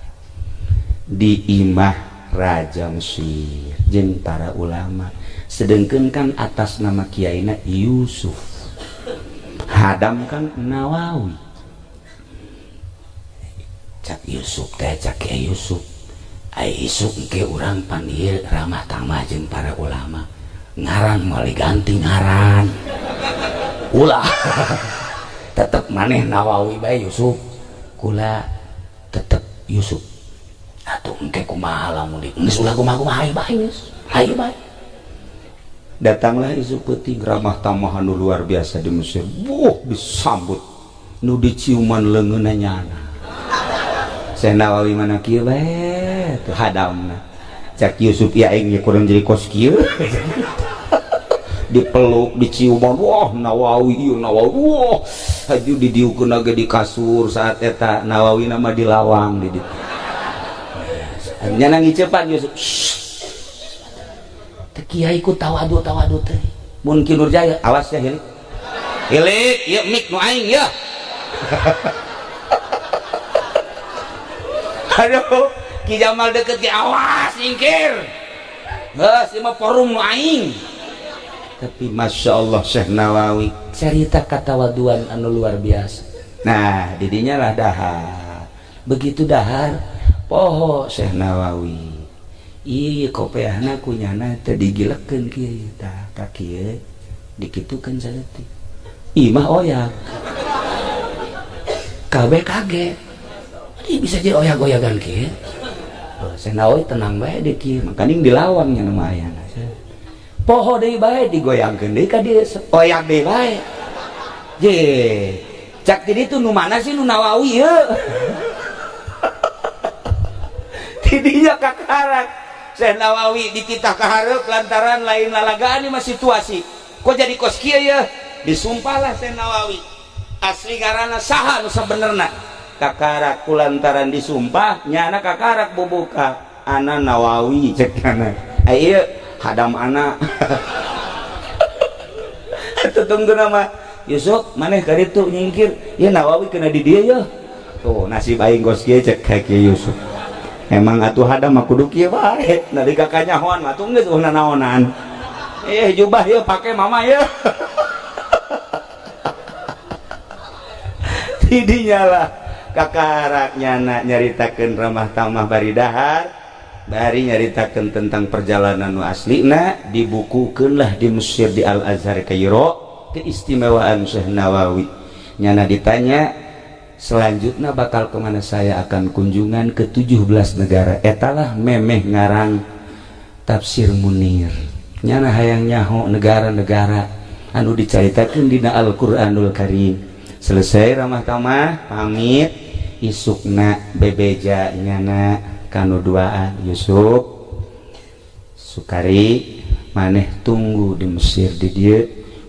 Speaker 1: di imah Raja Mesir jeung para ulama, sedengkeun kan atas nama kiaina Yusuf, hadam kan Nawawi. Cak Yusuf teh, cak Kiai Yusuf, ai isuk engke urang panggil ramah tamah jeung para ulama, ngaran moal ganti ngaran, ulah, tetep maneh Nawawi bae. Yusuf, kula tetep Yusuf. Atuh engke kumaha lamun di geus ulah kumaha-kumaha, hayu bae geus, hayu bae. Datanglah isuk peuting, ramah tamah anu luar biasa di Mesir. Wuh, disambut nu diciuman leungeunna nyana. Syekh Nawawi mana kieu bae tuh hadamna. Cak Yusuf, ya aing kurang jadi kos kieu. Dipeluk, diciuman, wah Nawawi ieu Nawawi, wah haju didiukeun ge di kasur. Saat eta Nawawi nama di lawang di ditu. Nyana ngicepan Yusuf, teh kiai ku tawadu tawadu teh. Mun Ki Nurjaya, awas ya hilik hilik ieu mik nu aing ya. Aduh, Ki Jamal deket ki, awas nyingkir. Geus ieu mah forum nu aing. Tapi Masya Allah, Syekh Nawawi cerita katawaduan anu luar biasa. Nah, didinya lah dahar. Begitu dahar, poho Syekh Nawawi. Iya kopeahna ku nyana teu digilekeun kieu tah ka kieu, dikitukeun saeutik. Imah oyak. Kabeh kaget. Ini bisa jadi oyak-oyakan kieu. Syekh Nawawi tenang bae di kieu, makaning dilawang nya nu aya. Poho deui bae, digoyangkeun deui ka dieu, oyak deui bae. Je, cak di ditu nu mana sih nu Nawawi ye? Tidinya kakarak Syekh Nawawi dititah ka hareup lantaran lain lalagaan ieu mah situasi. Kok jadi kos kieu ya? Disumpahlah Syekh Nawawi. Asli ngaranna saha nu sabenerna? Kakarak kulantaran disumpah nyana kakarak bubuka ana Nawawi cek nyana. Ieu hadam ana. Tunggu nama Yusuf maneh ka ditu nyingkir ya, Nawawi kena di dieu ya. Tuh nasib aing kos kieu, cek ka Kiai Yusuf. Emang atuh hadam mah kudu kieu bae, nalika kanyahoan mah tuh geus naonan. Eh, jubah ya pake mama ya. Tidinya lah kakarak nyana nyaritakeun ramah tamah bari dahar, bari nyaritakeun tentang perjalanan nu aslina. Dibukukeun lah di Mesir, di Al Azhar Kairo, keistimewaan Syekh Nawawi. Nyana ditanya selanjutnya bakal kemana? Saya akan kunjungan ke 17 negara. Etalah memeh ngarang Tafsir Munir, nyana hayang nyaho negara-negara anu dicaritakeun dina Al-Qur'anul Karim. Selesai ramah tamah, pamit, isukna bebeja nyana kanu duaan, "Yusuf Sukari, maneh tunggu di Mesir di dieu,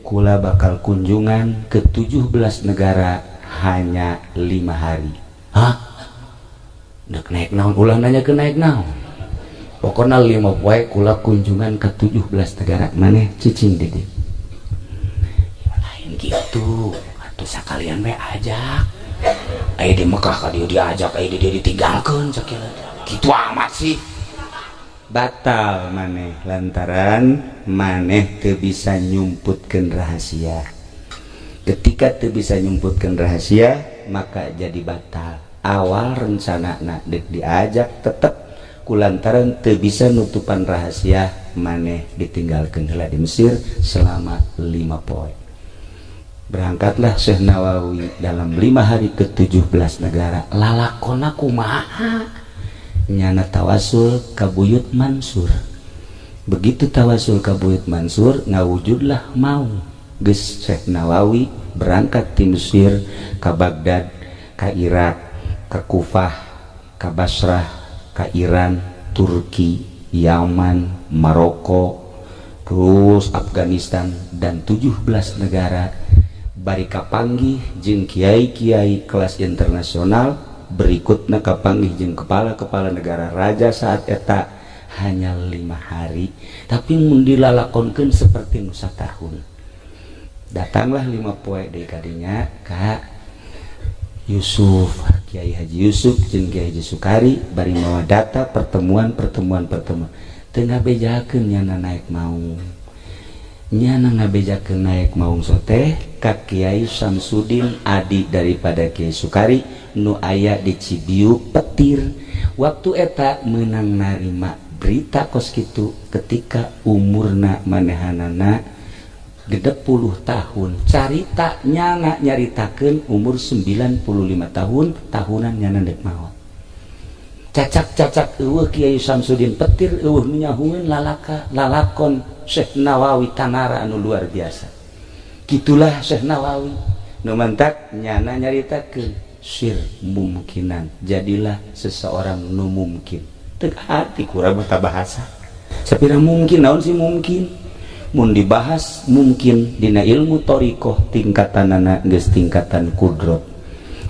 Speaker 1: kula bakal kunjungan ke 17 negara hanya 5 hari." Hah, dek naik naon? Ulah nanya ke naik naon, pokoknya 5 poe kula kunjungan ke 17 negara, maneh cicing di dieu. Lain gitu atuh, sakalian we ajak. Aya di Mekah ka dieu diajak, aya di dieu ditinggalkeun. Sakieu gitu amat sih. Batal maneh lantaran maneh teu bisa nyumputkeun rahasia. Ketika teu bisa nyumputkeun rahasia, maka jadi batal. Awal rencana dek diajak, tetep kulantaran teu bisa nutupan rahasia, maneh ditinggalkeun heula di Mesir selama 5 poe. Berangkatlah Syekh Nawawi dalam 5 hari ke 17 negara. Lalakona kumaha? Nyana tawasul ka Buyut Mansur. Begitu tawasul ka Buyut Mansur, ngawujudlah mau. Geus Syekh Nawawi berangkat ti Mesir ka Baghdad, ka Irak, ka Kufah, ka Basrah, ka Iran, Turki, Yaman, Maroko, terus Afghanistan dan 17 negara, bari kapanggih jeung kiai-kiai kelas internasional. Berikutnya kapanggih jeung kepala-kepala negara, raja saat eta, hanya 5 hari, tapi mun dilalakonkeun seperti nu satahun. Datanglah 5 poe deui kadinya ka Yusuf, Kiai Haji Yusuf jeung Kiai Haji Sukari, bari mawa data pertemuan, pertemuan, pertemuan. Teu ngabejakeun nyana naik maung. Nyana ngabejakeun naik maung soteh ka Kiai Samsudin, adik daripada Kiai Sukari, nu aya di Cibiuk Petir. Waktu eta menang narima berita kos kitu ketika umurna manehanana 60 tahun. Carita nyana nyaritakeun umur 95 tahun, tahunan nyana dek maot. Cacak-cacak eueuh Kiai Samsudin Petir, eueuh nu nyahueun lalaka lalakon Syekh Nawawi Tanara anu luar biasa. Gitulah Syekh Nawawi. Nu mantak nyana nyaritakeun sir mungkinan, jadilah seseorang nu mungkin. Teu hati kurang mata bahasa sapira mungkin. Naon sih mungkin? Mun dibahas mungkin dina ilmu thoriqoh, tingkatanana geus tingkatan kudrot.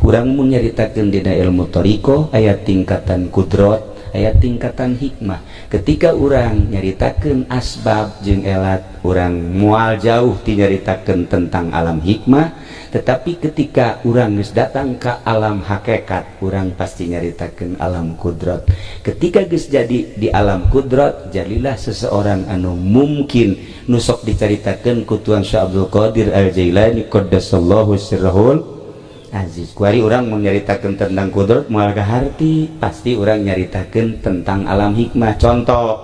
Speaker 1: Urang mun nyaritakeun dina ilmu thoriqoh, aya tingkatan kudrot, aya tingkatan hikmah. Ketika urang nyaritakeun asbab jeung elat, urang mual jauh ti nyaritakeun tentang alam hikmah. Tetapi ketika urang geus datang ke alam hakikat, urang pasti nyaritakeun alam kudrot. Ketika geus jadi di alam kudrot, jadilah seseorang anu mungkin nu sok dicaritakeun ku Tuan Syekh Abdul Qadir Al Jailani qaddasallahu sirrahul aziz. Kuari urang mau nyaritakeun tentang kudrot moal kaharti, pasti urang nyaritakeun tentang alam hikmah. Contoh,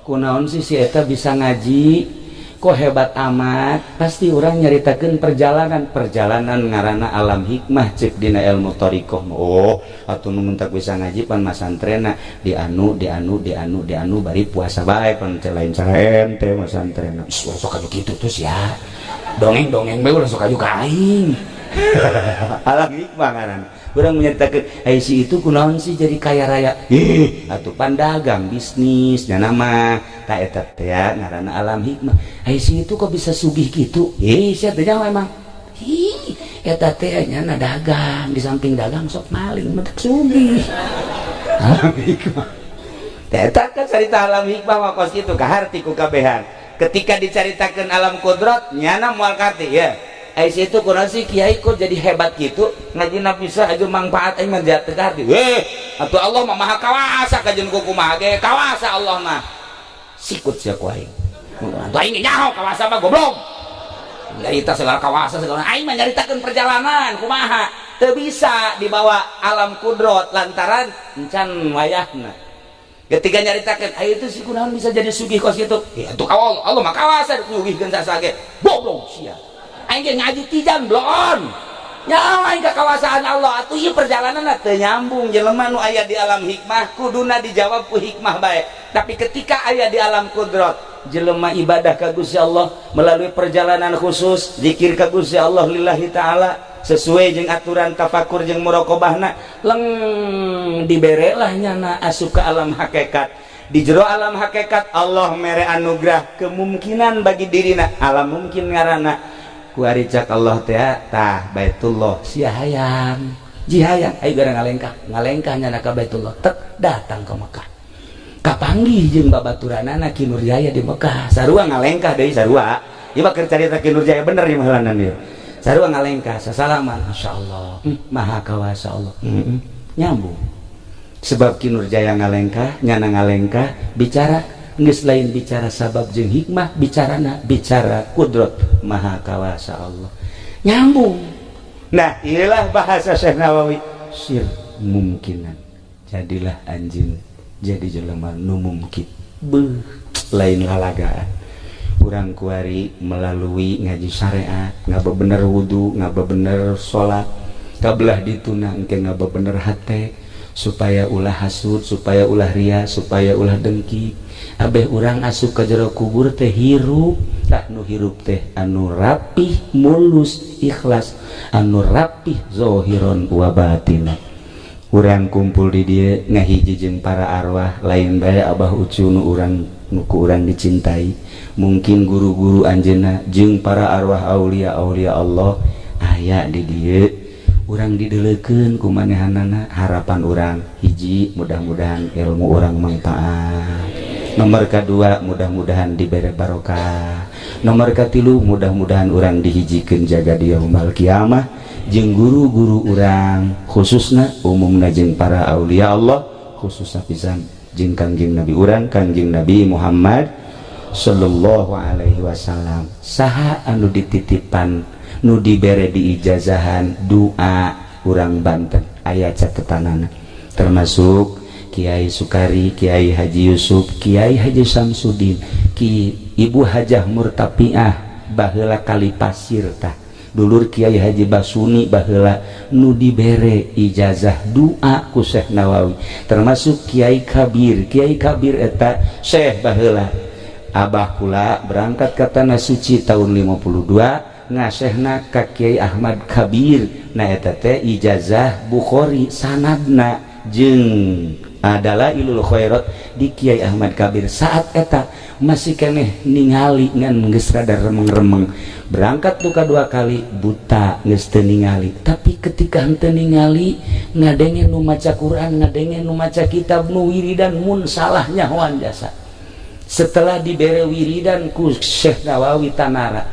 Speaker 1: kunaon sih si eta bisa ngaji kok hebat amat? Pasti urang nyaritakeun perjalanan. Perjalanan ngaranna alam hikmah cek dina ilmu thoriqoh. Oh, atuh nu mentak bisa ngaji pan masantrena di anu, di anu, di anu, di anu, bari puasa bae, pan lain cara ente masantrena. Sok aju kitu terus ya, dongeng dongeng bae, ulah sok aju ka aing. Alam hikmah ngaranna. Urang menyeritakeun, "Ai si itu kunaon sih jadi kaya raya?" Ih, atuh pandagang bisnis nya nama tak eta teh ngaranna alam hikmah. "Ai si itu kok bisa sugih gitu?" Ih, sia teh nyaho emang. Ih, eta teh nya dagang, di samping dagang sok maling, mentak sugih. Alam hikmah. Teh eta kan carita alam hikmah mah kos kitu, kaharti ku kabehan. Ketika dicaritakeun alam kudrat, nyana moal kaharti ya. Ai itu kurang sih, kiai, kok jadi hebat gitu ngaji bisa aja manfaat aing mah teu arti. Weh, atuh Allah mah maha kawasa, kajeun ku kumaha ge kawasa Allah mah. Sikut sia ku aing. Atuh aing nyaho kawasa mah, goblok. Nyarita segala kawasa segala, aing mah nyaritakeun perjalanan kumaha teu bisa dibawa alam kudrot lantaran encan wayahna. Ketika nyaritakeun ayo itu si kunaon bisa jadi sugih kos gitu ya, atuh Allah, Allah mah kawasa nyugihkeun sasage. Goblok sia, aing ge ngaji tijan bloon nyawa aing kawasaan Allah. Atuh ieu perjalanan teu nyambung. Jelema nu aya di alam hikmah kuduna dijawab ku hikmah bae, tapi ketika aya di alam kudrat, jelema ibadah ka Gusti Allah melalui perjalanan khusus zikir ka Gusti Allah lillahi ta'ala sesuai jeung aturan tafakur jeung muraqabahna, leng dibere lah nyana asup ke alam hakikat. Di jero alam hakikat Allah mere anugerah kemungkinan bagi dirina, alam mungkin ngaranna. Kuari cak Allah teh, tah Baitullah sia hayang ji hayang, ayo gara ngalengkah ngalengkah nyana ka Baitullah, tek datang ke Mekah, kapanggih jeung babaturanana Ki Nurjaya di Mekah. Sarua ngalengkah deui, sarua ieu mah keur carita Ki Nurjaya bener ieu mah ieu. Sarua ngalengkah, sasalaman, masyaallah, maha kawasa Allah. Nyambung sebab Ki Nurjaya ngalengkah, nyana ngalengkah, bicara geus lain bicara sabab jeung hikmah, bicarana bicara kudrat maha kawasa Allah, nyambung. Nah, inilah bahasa Syekh Nawawi sir mungkinan. Jadilah anjing jadi jelema nu mungkin beuh lain lalagaan. Urang kuari melalui ngaji syariat ngabebener wudu, ngabebener salat, kabelah dituna engke ngabebener hate supaya ulah hasud, supaya ulah ria, supaya ulah dengki. Abeh urang asup ka jero kubur teh hirup. Tah, nu hirup teh anu rapih, mulus, ikhlas, anu rapih zohiron wa batina. Urang kumpul di dieu ngahiji jeung para arwah, lain bae Abah Ucu nu urang nu ku urang dicintai, mungkin guru-guru anjeunna jeung para arwah aulia aulia Allah aya di dieu. Urang dideleukeun ku manehanana. Harapan urang hiji, mudah-mudahan ilmu urang manfaat. Nomor kedua, mudah-mudahan diberi barokah. Nomor katilu, mudah-mudahan urang dihijikeun jaga di yaumul kiamah jeung guru-guru urang khususna, umumna jeung para aulia Allah, khususna pisan jeung Kangjeng Nabi urang, Kangjeng Nabi Muhammad sallallahu alaihi wasallam. Saha anu dititipan, nu dibere diijazahan doa urang Banten, aya catetanana, termasuk Kiai Sukari, Kiai Haji Yusuf, Kiai Haji Samsudin, Ki Ibu Hajah Murtapiah baheula kali pasir, tah dulur Kiai Haji Basuni baheula nu dibere ijazah doa ku Syekh Nawawi, termasuk Kiai Kabir. Kiai Kabir eta Syekh baheula. Abah kula berangkat ke tanah suci tahun 52, ngasehna ka Kiai Ahmad Kabir. Nah, eta teh ijazah Bukhari sanadna jeung adalah ilul khairat di Kiai Ahmad Kabir. Saat eta masih keneh ningali, ngan geus rada remeng-remeng. Berangkat tuh kedua kali buta, geus teu ningali, tapi ketika henteu ningali ngadenge nu maca Quran, ngadenge nu maca kitab, nu wiridan, mun salah nyahoan jasa. Setelah dibere wiridan ku Syekh Nawawi Tanara.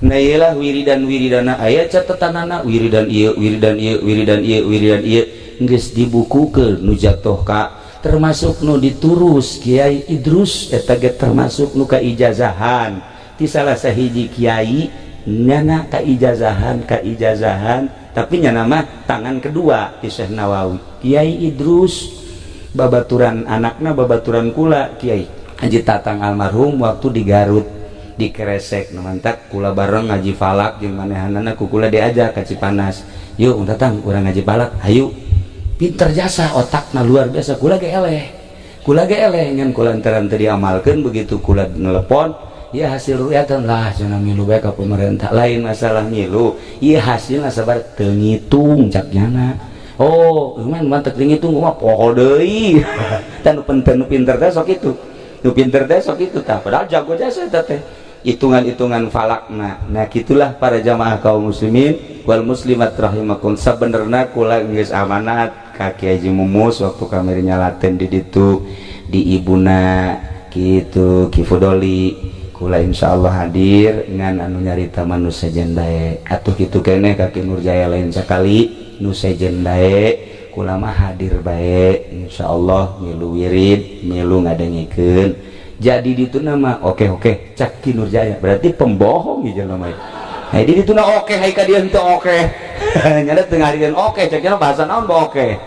Speaker 1: Nah, iyalah wiridan-wiridana aya catetanana, wiridan ieu, wiridan ieu, wiridan ieu, wiridan ieu geus dibukukeun nu jatuh ka termasuk nu diturus Kiai Idrus. Eta ge termasuk nu kaijazahan ti salah sahiji kiai. Nyana kaijazahan kaijazahan, tapi nyana mah tangan kedua ti Syekh Nawawi. Kiai Idrus babaturan anakna, babaturan kula, Kiai Haji Tatang almarhum, waktu di Garut di Kresek. Nu mantak kula bareng ngaji falak jeung manehanana, ku kula diajak ka Cipanas, "Yuk, Tatang, urang ngaji falak, hayu." Pinter jasa, otakna luar biasa. Kula ge eleh, kula ge eleh, ngan kula lantaran teu diamalkeun. Begitu kula nelepon ya, hasil rukyatan lah cenah, milu bae ka pemerintah. Lain masalah milu ieu, hasilna sabar teu ngitung cak nyana. Oh, cuman mantep teu ngitung mah poho deui. Tah, nu pinter, nu pinter teh sok itu, nu pinter teh sok itu. Tah, padahal jago jasa eta teh hitungan-hitungan falakna. Nah, gitulah para jamaah kaum muslimin wal muslimat rahimakum. Sabenerna kula geus amanat ka Kiai Haji Mumus waktu kamari nyalaten di ditu di ibuna kitu Ki Fudoli. Kula insyaallah hadir ngan anu nyarita mah nu sejen bae. Atuh kitu keneh ka Ki Nurjaya, lain sakali nu sejen bae. Kula mah hadir bae, insyaallah milu wirid, milu ngadengikeun. Jadi ditu nama oke oke cak Ki Nurjaya, berarti pembohong ieu jelema. Hey, di ditu na oke, hai ka dieu henteu oke. Nyana teu ngarian oke, cak bahasa naon ba oke.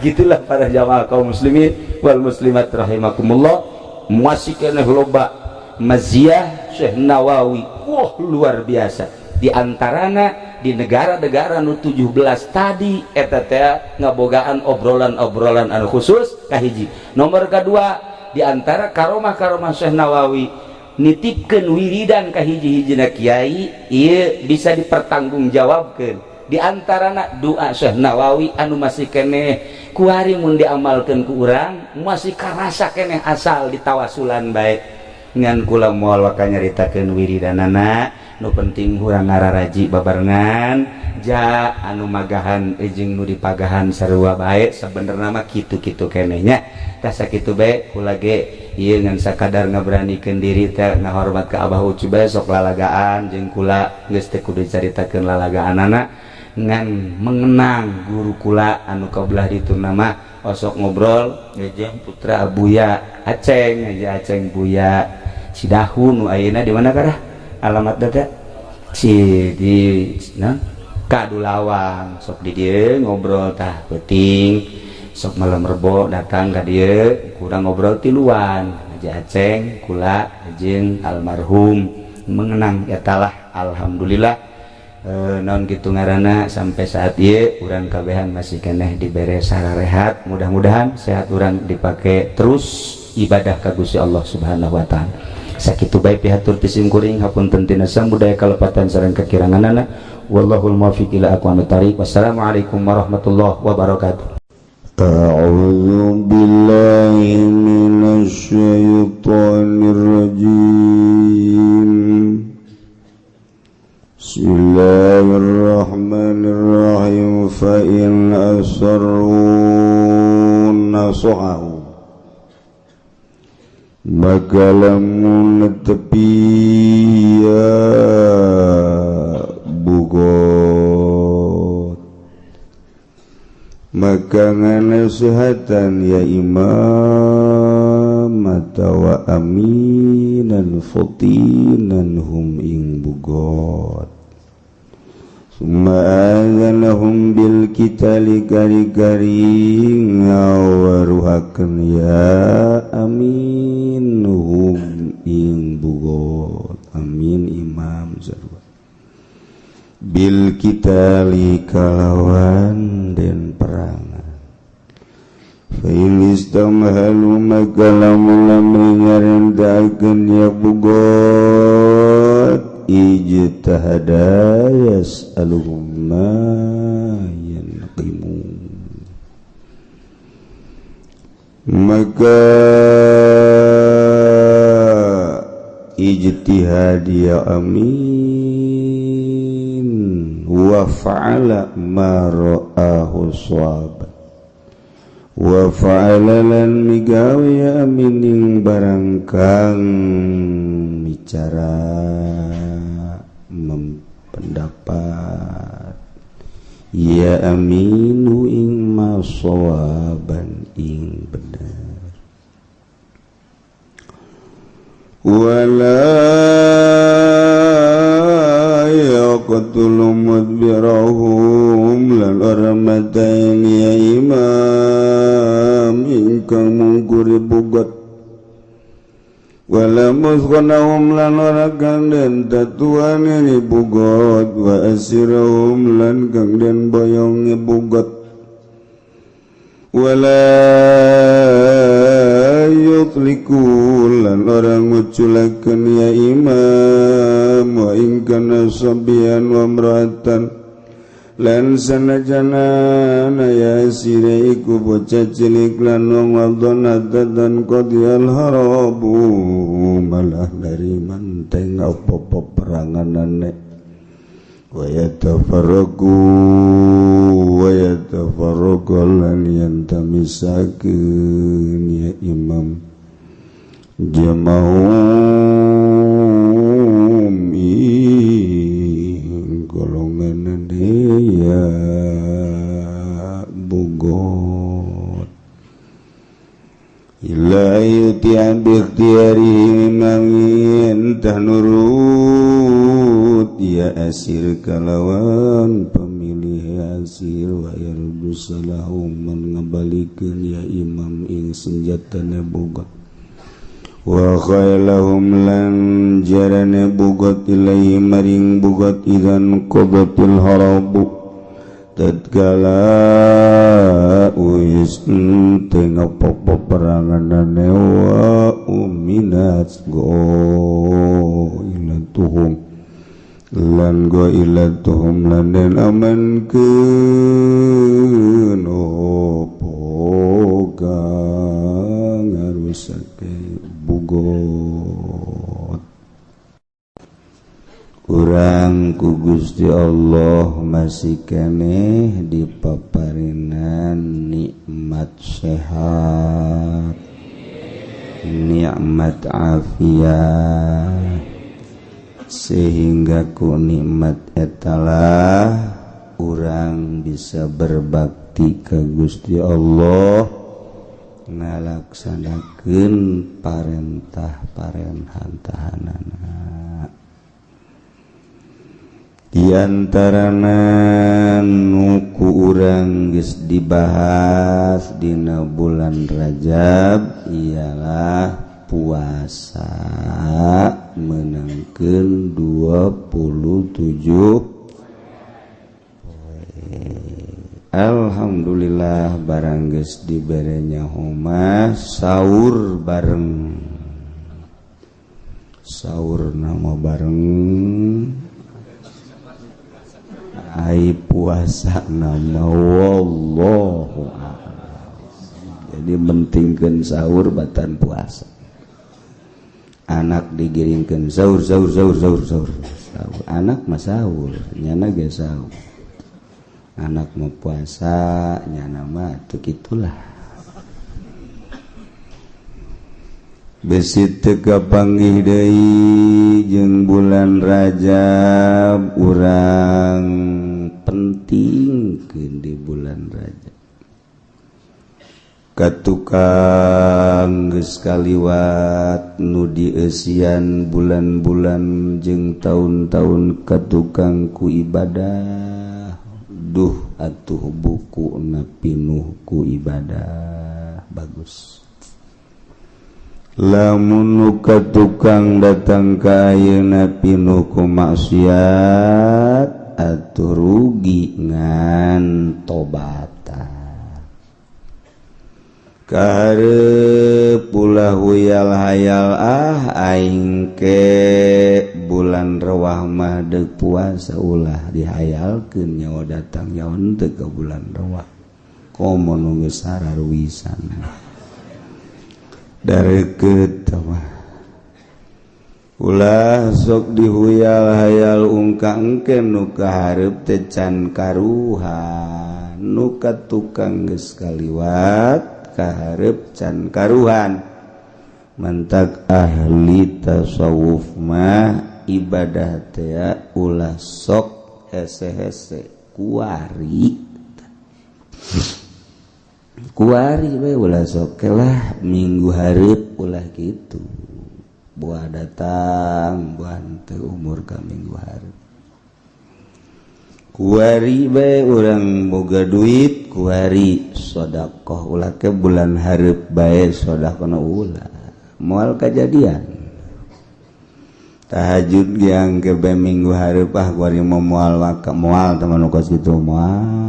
Speaker 1: Gitulah para jamaah kaum muslimin wal muslimat rahimakumullah. Masih keneh loba maziah Syekh Nawawi. Wah, luar biasa. Di antarana di negara-negara nu 17 tadi eta teh ngabogaan obrolan-obrolan anu khusus kahiji. Nomor kedua, di antara karomah-karomah Syekh Nawawi nitipkeun wiridan ka hiji-hijina kiai, ieu bisa dipertanggungjawabkeun. Di antarana doa Syekh Nawawi anu masih keneh kuari mun diamalkeun ku urang masih karasa keneh asal ditawasulan bae. Ngan kula moal waka nyaritakeun wiridanana. Nu penting urang ngararaji babarengan ja anu magahan jeung nu dipagahan sarua bae. Sebenarnya mah kitu-kitu keneh nya. Tah, sakitu bae kula ge ieu, ngan sakadar ngaberanikeun diri teh ngahormat ka Abah Ucu bae. Sok lalagaan jeung kula geus teu kudu caritakeun lalagaanana, ngan mengenang guru kula anu kabelah ditu nama osok ngobrol jeung putra Abuya Aceng aja, Aceng Buya Sidahu nu ayeuna di mana karah alamat teh si di nah Kadulawang. Sok di dieu ngobrol tah peuting, sok malam Rebo datang ka dieu kurang ngobrol tiluan aja, Aceng, kula jeung almarhum, mengenang eta lah. Alhamdulillah, naon gitu ngaranna, sampai saat ieu urang kabehan masih keneh dibere sararehat. Mudah-mudahan sehat urang dipake terus ibadah ka Gusti Allah Subhanahu wa taala. Sakitu bae pihatur ti simkuring, hapunten tina budaya kalepatan sareng kekiranganana. Wallahul muwaffiq ila aqwamit thariq. Wassalamualaikum warahmatullahi wabarakatuh.
Speaker 3: أعوذ بالله من الشيطان الرجيم. بسم الله الرحمن الرحيم. فإن أسروا نصحه maka lamun netepi ya bughot maka nganasihatan ya imam atawa aminan fatinan hum ing bughot. Summa azanahum bil qitali kari-kari ngawaruhakeun ya amin hum ing bughot, amin imam sarua, bil qitali kalawan den perangan. Fa in istamhalu maka lamun lamun nyarendakeun ya bughot, ijtahada yas'aluhum ma yanqimu maka ijtihad ya amin, wa fa'ala ma ra'ahu shawab, wa fa'ala lan migawe ya amin ing barang kang bicara mempendapat ya aminu ing ma shawaban ing bener. Wala yaqtulu mudbirahum lan ora mateni ya imam ingkang mungkuri bughot, wala musqanahum lan ora kang den tatuane bughot, wa asirahum lan kang den boyonge bughot, wala yutliku lan ora nguculakeun ya imam, wa in kana sabiyan wa imra'atan lan sanajana ya asire iku bocah cilik lan wong wadon dan qadiyal harabu malah dari manteng apa peperanganane. Wa yatafarraqu wa yatafarraqu lan yantamisakeun ya imam jama'u. Bitian biikhtiari entah nurut ya asir kalawan pemilih asir wa yaruddu salahum ngabalikeun ya imam ing senjatane boga wa khailahum lan jarane bugat ilaihi maring bugat idan qadatil harabu tatkala wis tengah peperangan wa uminat go ilatuhum lan go ilatuhum lan den amankeun opo kang ngarusake bugot. Urang ku Gusti Allah masih keneh dipaparinan nikmat sehat, nikmat afiat, sehingga ku nikmat etalah urang bisa berbakti ke Gusti Allah, ngalaksanakeun parentah parenhantahanana. Diantarana nu ku urang geus dibahas dina bulan Rajab ialah puasa menangkeun 27 poe. Alhamdulillah barang geus dibere nyaho mah sahur bareng, sahur nama bareng, ai puasa nama wallahu a'lam. Jadi pentingkeun sahur batan puasa. Anak digiringkeun sahur sahur sahur sahur sahur. Sahur. Anak mah sahur, nyana ge sahur. Anak mah puasa, nyana mah atuh kitulah. Besi teu kapanggih deui jeung bulan Rajab, urang pentingkeun di bulan Rajab. Katukang geus kaliwat nu dieusian bulan-bulan jeung taun-taun katukang ku ibadah. Duh atuh bukuna pinuh ku ibadah bagus. Lamun nu katukang datang ka ayeuna pinuh ku maksiat atuh rugi ngan tobatan. Kahareup ulah huyal hayal ah aing ke bulan rewah mah deuk puasa ulah dihayalkeun nyawa datang nyawa henteu ka bulan rewah. Komo nu geus sararuwisan. Dareukeut mah ulah sok dihuyal hayal ungka engke nu kahareup teh can karuhan, nu katukang geus kaliwat kahareup can karuhan. Mantak ahli tasawuf mah ibadah teh ulah sok hese-hese kuari kuari we ulah sok lah minggu hareup ulah kitu buah datang buah teu umur ka minggu hareup kuari bae urang boga duit kuari sedekah ulah ke bulan hareup bae sedekahna ulah moal kajadian. Tahajud yang ke bae minggu hareup ah kuari mah moal maka moal teman nu kos kitu moal.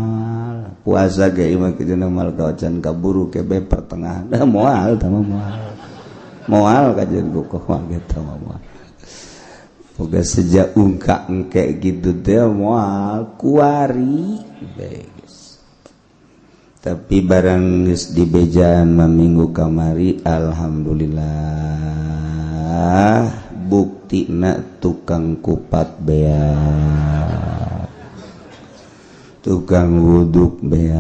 Speaker 3: Puasa ge imah kitu moal kawacan kaburu ke bae pertengahan dah moal tah moal. Moal kajian ku mah kitu moal. Boga sejak ungka engke gitu teh moal kuari beres. Tapi barang geus dibejaan mah minggu kamari alhamdulillah buktina tukang kupat beak, tukang wuduk beak.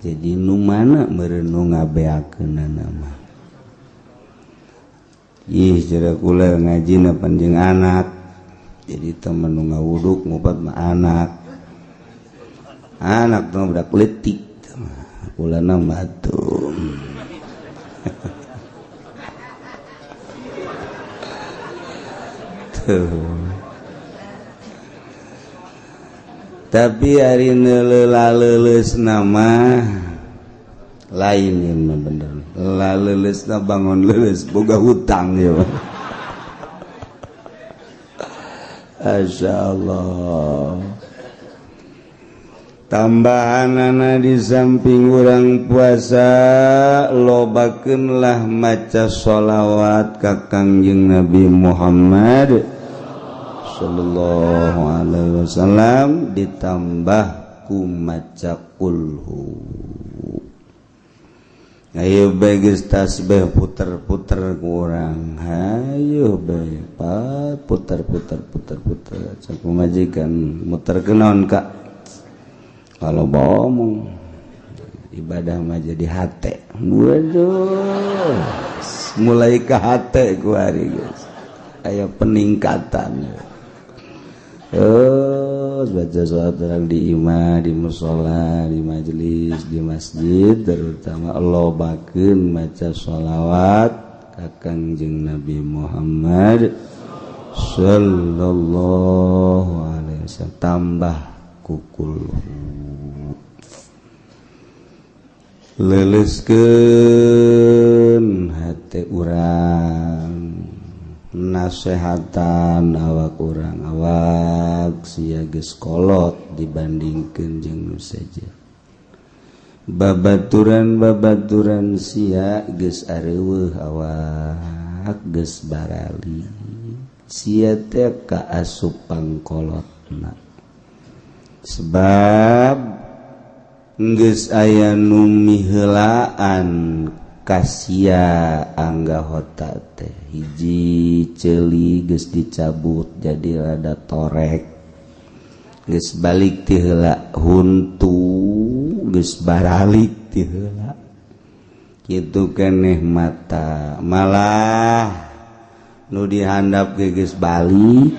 Speaker 3: Jadi nu mana meureun nu ngabeakeunana mah. Ih cara kula ngajina panjang anak. Jadi temen nu ngawuduk ngupat mah anak. Anak tuh budak leutik. Kula mah atuh. Tuh. Tapi hari laleuleus nama lain yang bener laleuleus na bangun leuleus boga hutang ya. Masya Allah. Tambahanana di samping urang puasa lobakeunlah maca sholawat ka Kangjeng Nabi Muhammad sallallahu alaihi wasallam ditambah ku maca kulhu. Ayo bae geus tasbih puter-puter ku urang. Hayo bae puter-puter puter-puter. Cak pamajikan muter kenaon Kak? Kalau bohong ibadah mah jadi hate. Waduh, mulai ke hate ku hari guys. Aya peningkatan. Terus baca sholat terang di imah, di musola, di majelis, di masjid, terutama lobakeun maca sholawat ka Kangjeng Nabi Muhammad sallallahu alaihi wasallam tambah kukulhu. Leleskeun hate urang, nasehatan awak urang, awak sia geus kolot dibandingkeun jeung nu sejen. Babaturan-babaturan sia geus areuweuh awak geus barali. Sia teh kaasup pangkolotna. Sebab geus aya nu miheulaan kasia anggahota teh hiji ceuli geus dicabut jadi rada torek, geus balik ti heula huntu, geus baralik ti heula kitu keneh mata malah nu dihandap ge geus balik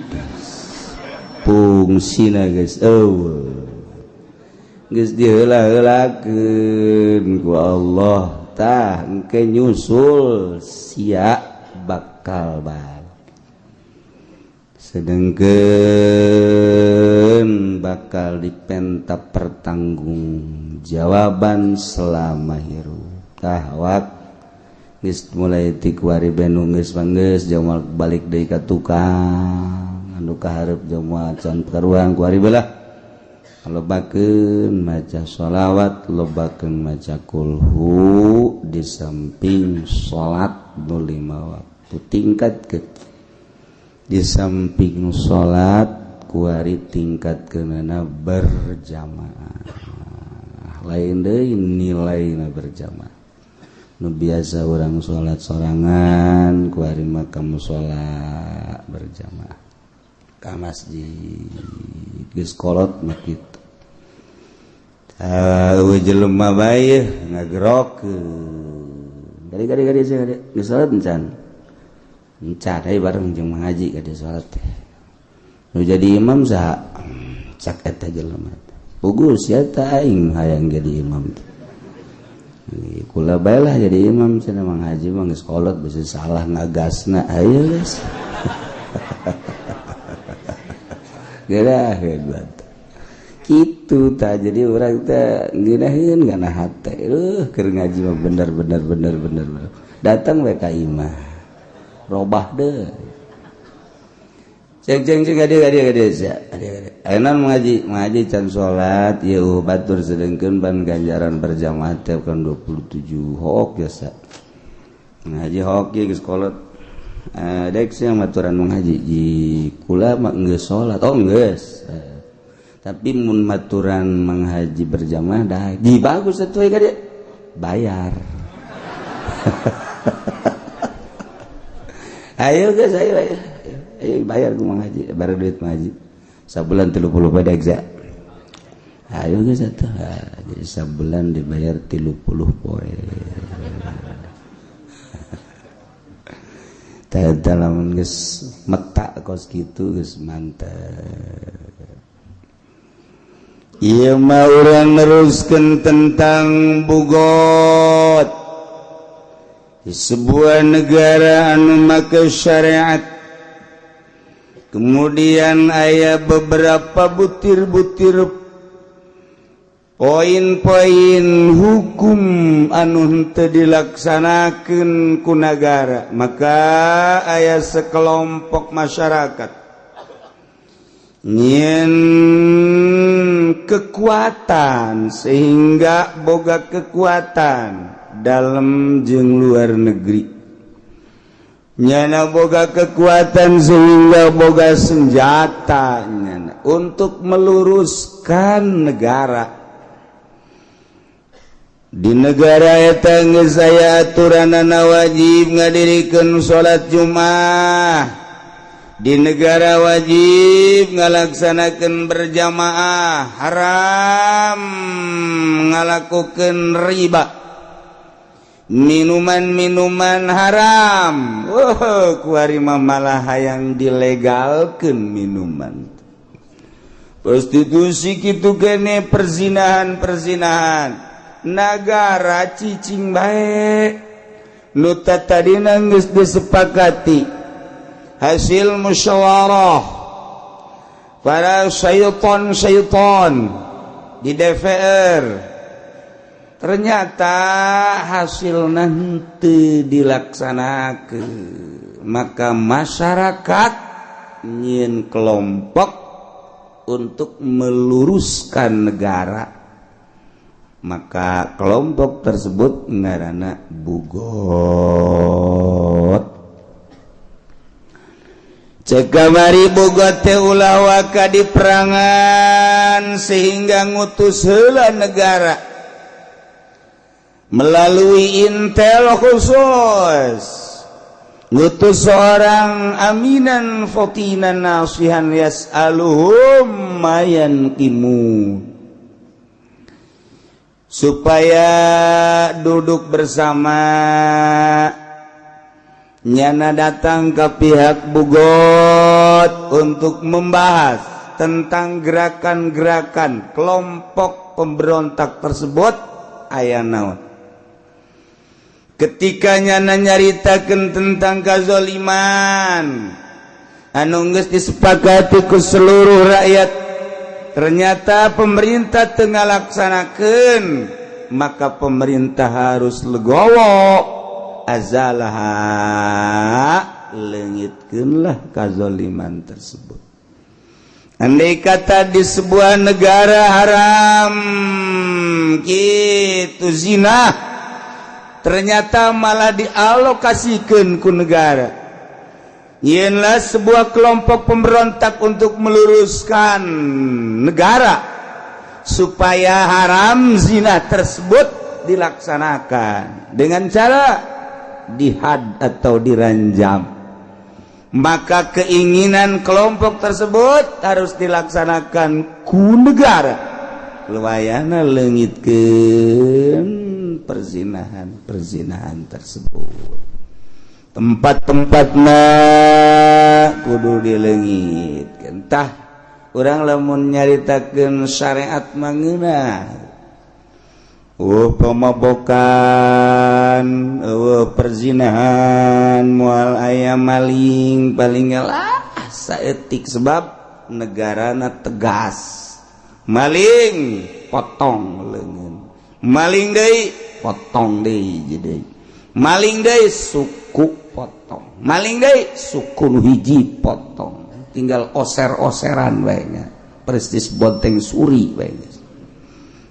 Speaker 3: fungsina geus eueuh geus diheula-heulakeun ku Allah. Tah engke nyusul sia bakal balik, sedengkeun bakal dipenta pertanggung jawaban selama hirup. Tah awak geus mulai ti kuari benu geus manggeus jauh balik deui ka tukang anu kahareup jauh moal can karuang kuari belah. Lobakeun maca sholawat, lobakeun maca kulhu di samping salat nu 5 waktu tingkatkeun. Di samping salat kuari tingkatkeunana berjamaah. Lain deui nilaina berjamaah. Nu biasa urang salat sorangan kuari mah ka musala berjamaah. Ka masjid geus kolot mah kitu. Eueuh jelema bae ngagerokeun. Gari-gari geus salat encan. Encan aya bareng jeung mengaji ka dieu salat teh. Nu jadi imam saha? Cak eta jelema teh. Puguh sia teh aing hayang jadi imam teh. Kula bae lah jadi imam cenah Mang Haji mah geus kolot bisi salah ngagasna. Ayo geus. Geura hebat. Kitu tah jadi urang teh ngeunaheun kana hate. Keur ngaji mah bener bener bener bener. Datang we ka imah. Robah deui. Ceng ceng ceng gade gade gade sia. Gade gade. Ayeuna ngaji, ngaji can salat ieu batur sedengkeun ban ganjaran berjamaah teh kan 27 hook biasa. Ngaji hook ieu geus kolot. Dek sia maturan ngaji ji kula mah geus salat. Oh geus. Tapi mun maturan menghaji berjamaah dah ji bagus atuh ka dieu. Bayar. Ayo geus ayo ayo. Ayo bayar ku menghaji, bayar duit menghaji. Sabulan 30 poe dek. Ayo geus atuh. Jadi sabulan dibayar 30 poe. Tah lamun geus metak kos kitu geus mantep. Ieu mah urang neruskeun tentang bugot. Di sebuah negara anu make syariat, kemudian aya beberapa butir-butir, poin-poin hukum anu henteu dilaksanakeun ku negara, maka aya sekelompok masyarakat nyieun kekuatan sehingga boga kekuatan dalam jeung luar negeri. Nyana boga kekuatan sehingga boga senjata nyana untuk meluruskan negara. Di negara eta geus aya aturanana wajib ngadirikeun salat Jumat, di negara wajib ngalaksanakeun berjamaah, haram ngalakukeun riba, minuman-minuman haram. Oh, kuari mah malah hayang dilegalkeun minuman, prostitusi kitu kene, perzinahan perzinahan. Negara cicing bae. Nu tadina geus disepakati hasil musyawarah para syaiton-syaiton di DPR, ternyata hasil nanti dilaksanakan, maka masyarakat nyieun kelompok untuk meluruskan negara. Maka kelompok tersebut ngarana bughot. Cek kamari bughot teh ulah waka di perangan, sehingga ngutus heula negara melalui intel khusus, ngutus seorang aminan fatinan nasihan yas'aluhum ma yanqimu supaya duduk bersama. Nyana datang ke pihak bughot untuk membahas tentang gerakan-gerakan kelompok pemberontak tersebut aya naon. Ketika nyana nyaritakeun tentang kazoliman anu geus disepakati ku seluruh rakyat, ternyata pemerintah tengah laksanakeun, maka pemerintah harus legowo, azalaha, leungitkeunlah kazoliman tersebut. Andai kata di sebuah negara haram gitu zina, ternyata malah dialokasikan ku negara. Nyieunlah sebuah kelompok pemberontak untuk meluruskan negara supaya haram zina tersebut dilaksanakan dengan cara dihad atau diranjam, maka keinginan kelompok tersebut harus dilaksanakan ku negara. Luayana leungitkeun perzinahan perzinahan tersebut, tempat-tempatna kudu dileungit. Entah urang lamun nyaritakeun syariat mangeunah, oh, pemabokan, oh, perzinahan, moal aya maling, paling lah saeutik, sebab negarana tegas. Maling potong leungeun, maling deui potong deui, jadi maling deui suku potong, maling deui suku nu hiji potong, tinggal oser-oseran bae nya, persis bonteng suri bae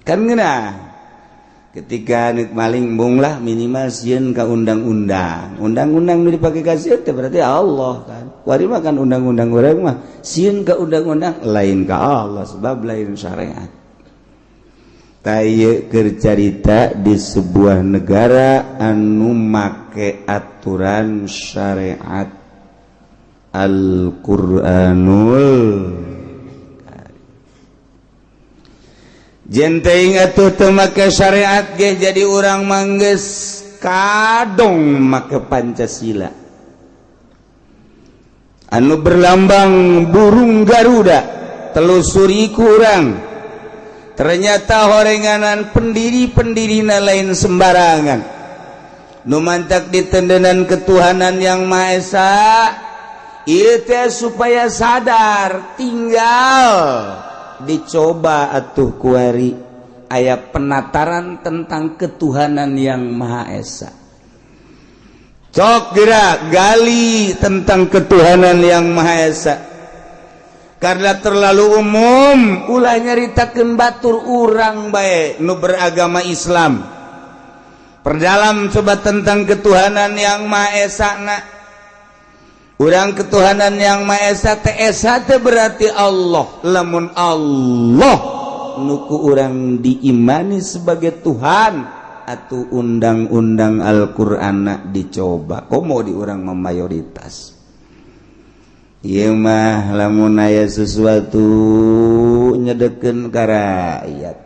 Speaker 3: kan ngeunah. Ketika maling bung lah, minimal sieun ka undang-undang. Undang-undang nu dipake ka sieun teh berarti Allah kan. Kuari mah kan undang-undang urang mah sieun ka undang-undang, lain ka Allah, sebab lain syariat. Keur carita di sebuah negara anu make aturan syariat Al-Qur'anul. Jenteng atuh teu make syariat ge, jadi urang mangges kadong make Pancasila anu berlambang burung Garuda. Telusuri kurang, ternyata horenganan pendiri-pendirina lain sembarangan.
Speaker 1: Nu mantak ditendenan ketuhanan yang Maha Esa ieu teh supaya sadar. Tinggal dicoba atuh kuari aya penataran tentang ketuhanan yang Maha Esa. Cok gerak gali tentang ketuhanan yang Maha Esa, karena terlalu umum. Ulah nyaritakeun batur, urang bae nu beragama Islam. Perdalam coba tentang ketuhanan yang Maha Esa. Na urang ketuhanan yang Maha Esa teh, Esa teh berarti Allah. Lamun Allah nu ku urang diimani sebagai Tuhan, atau undang-undang Al-Qur'an dicoba. Komo di urang mayoritas. Ieu mah lamun aya sesuatu nyedeken ka rakyat.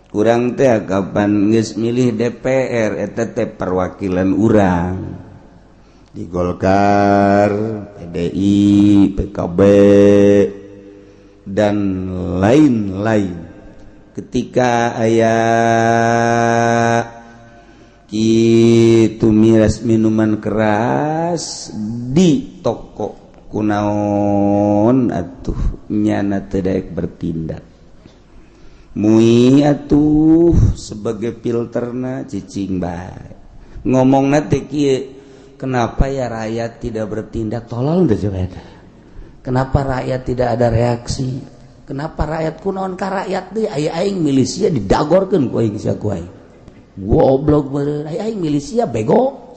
Speaker 1: Kurang teh kapan geus milih DPR, eta teh perwakilan urang di Golkar, PDI, PKB, dan lain-lain. Ketika aya itu miras, minuman keras di toko, kunaon atuh nyana teu daek bertindak? MUI atuh sebagai filterna cicing bae, ngomong nanti kieu, "Kenapa ya rakyat tidak bertindak?" Tolol teh coba eta. Kenapa rakyat tidak ada reaksi? Kenapa rakyat? Kunaon ka rakyat deui? Aya aing milih sia, didagorkeun ku aing sia, ku aing goblok meureun. Aya aing milih sia, bego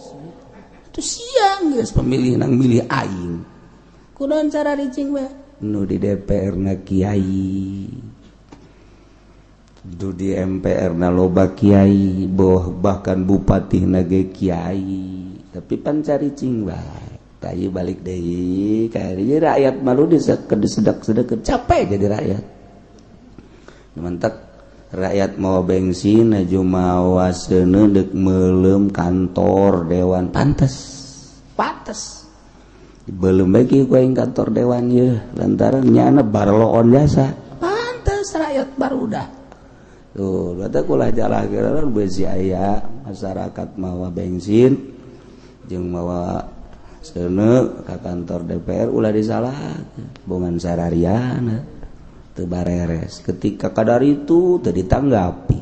Speaker 1: itu siang geus pemilih nang milih aing. Kunaon cara ricing bae? Nu di DPR na kiai, du di MPR na loba kiai, boh bahkan bupati na ge kiai, tapi pan caricing bae. Tai balik deui ka rakyat, malu disedak-sedak, capek jadi rakyat. Mantap, rakyat mau bensin aju mawa seuneu deuk meuleum kantor dewan, pantes pantes belum bagi ku aing kantor dewan ye, lantaran nyana barloon jasa. Pantes rakyat baru udah tuh, berarti kulah jalan kira besi aya masyarakat mawa bensin jeung mawa seuneu ka kantor DPR, ulah disalah bongan sarariana teu bareres. Ketika kadar itu teu ditanggapi.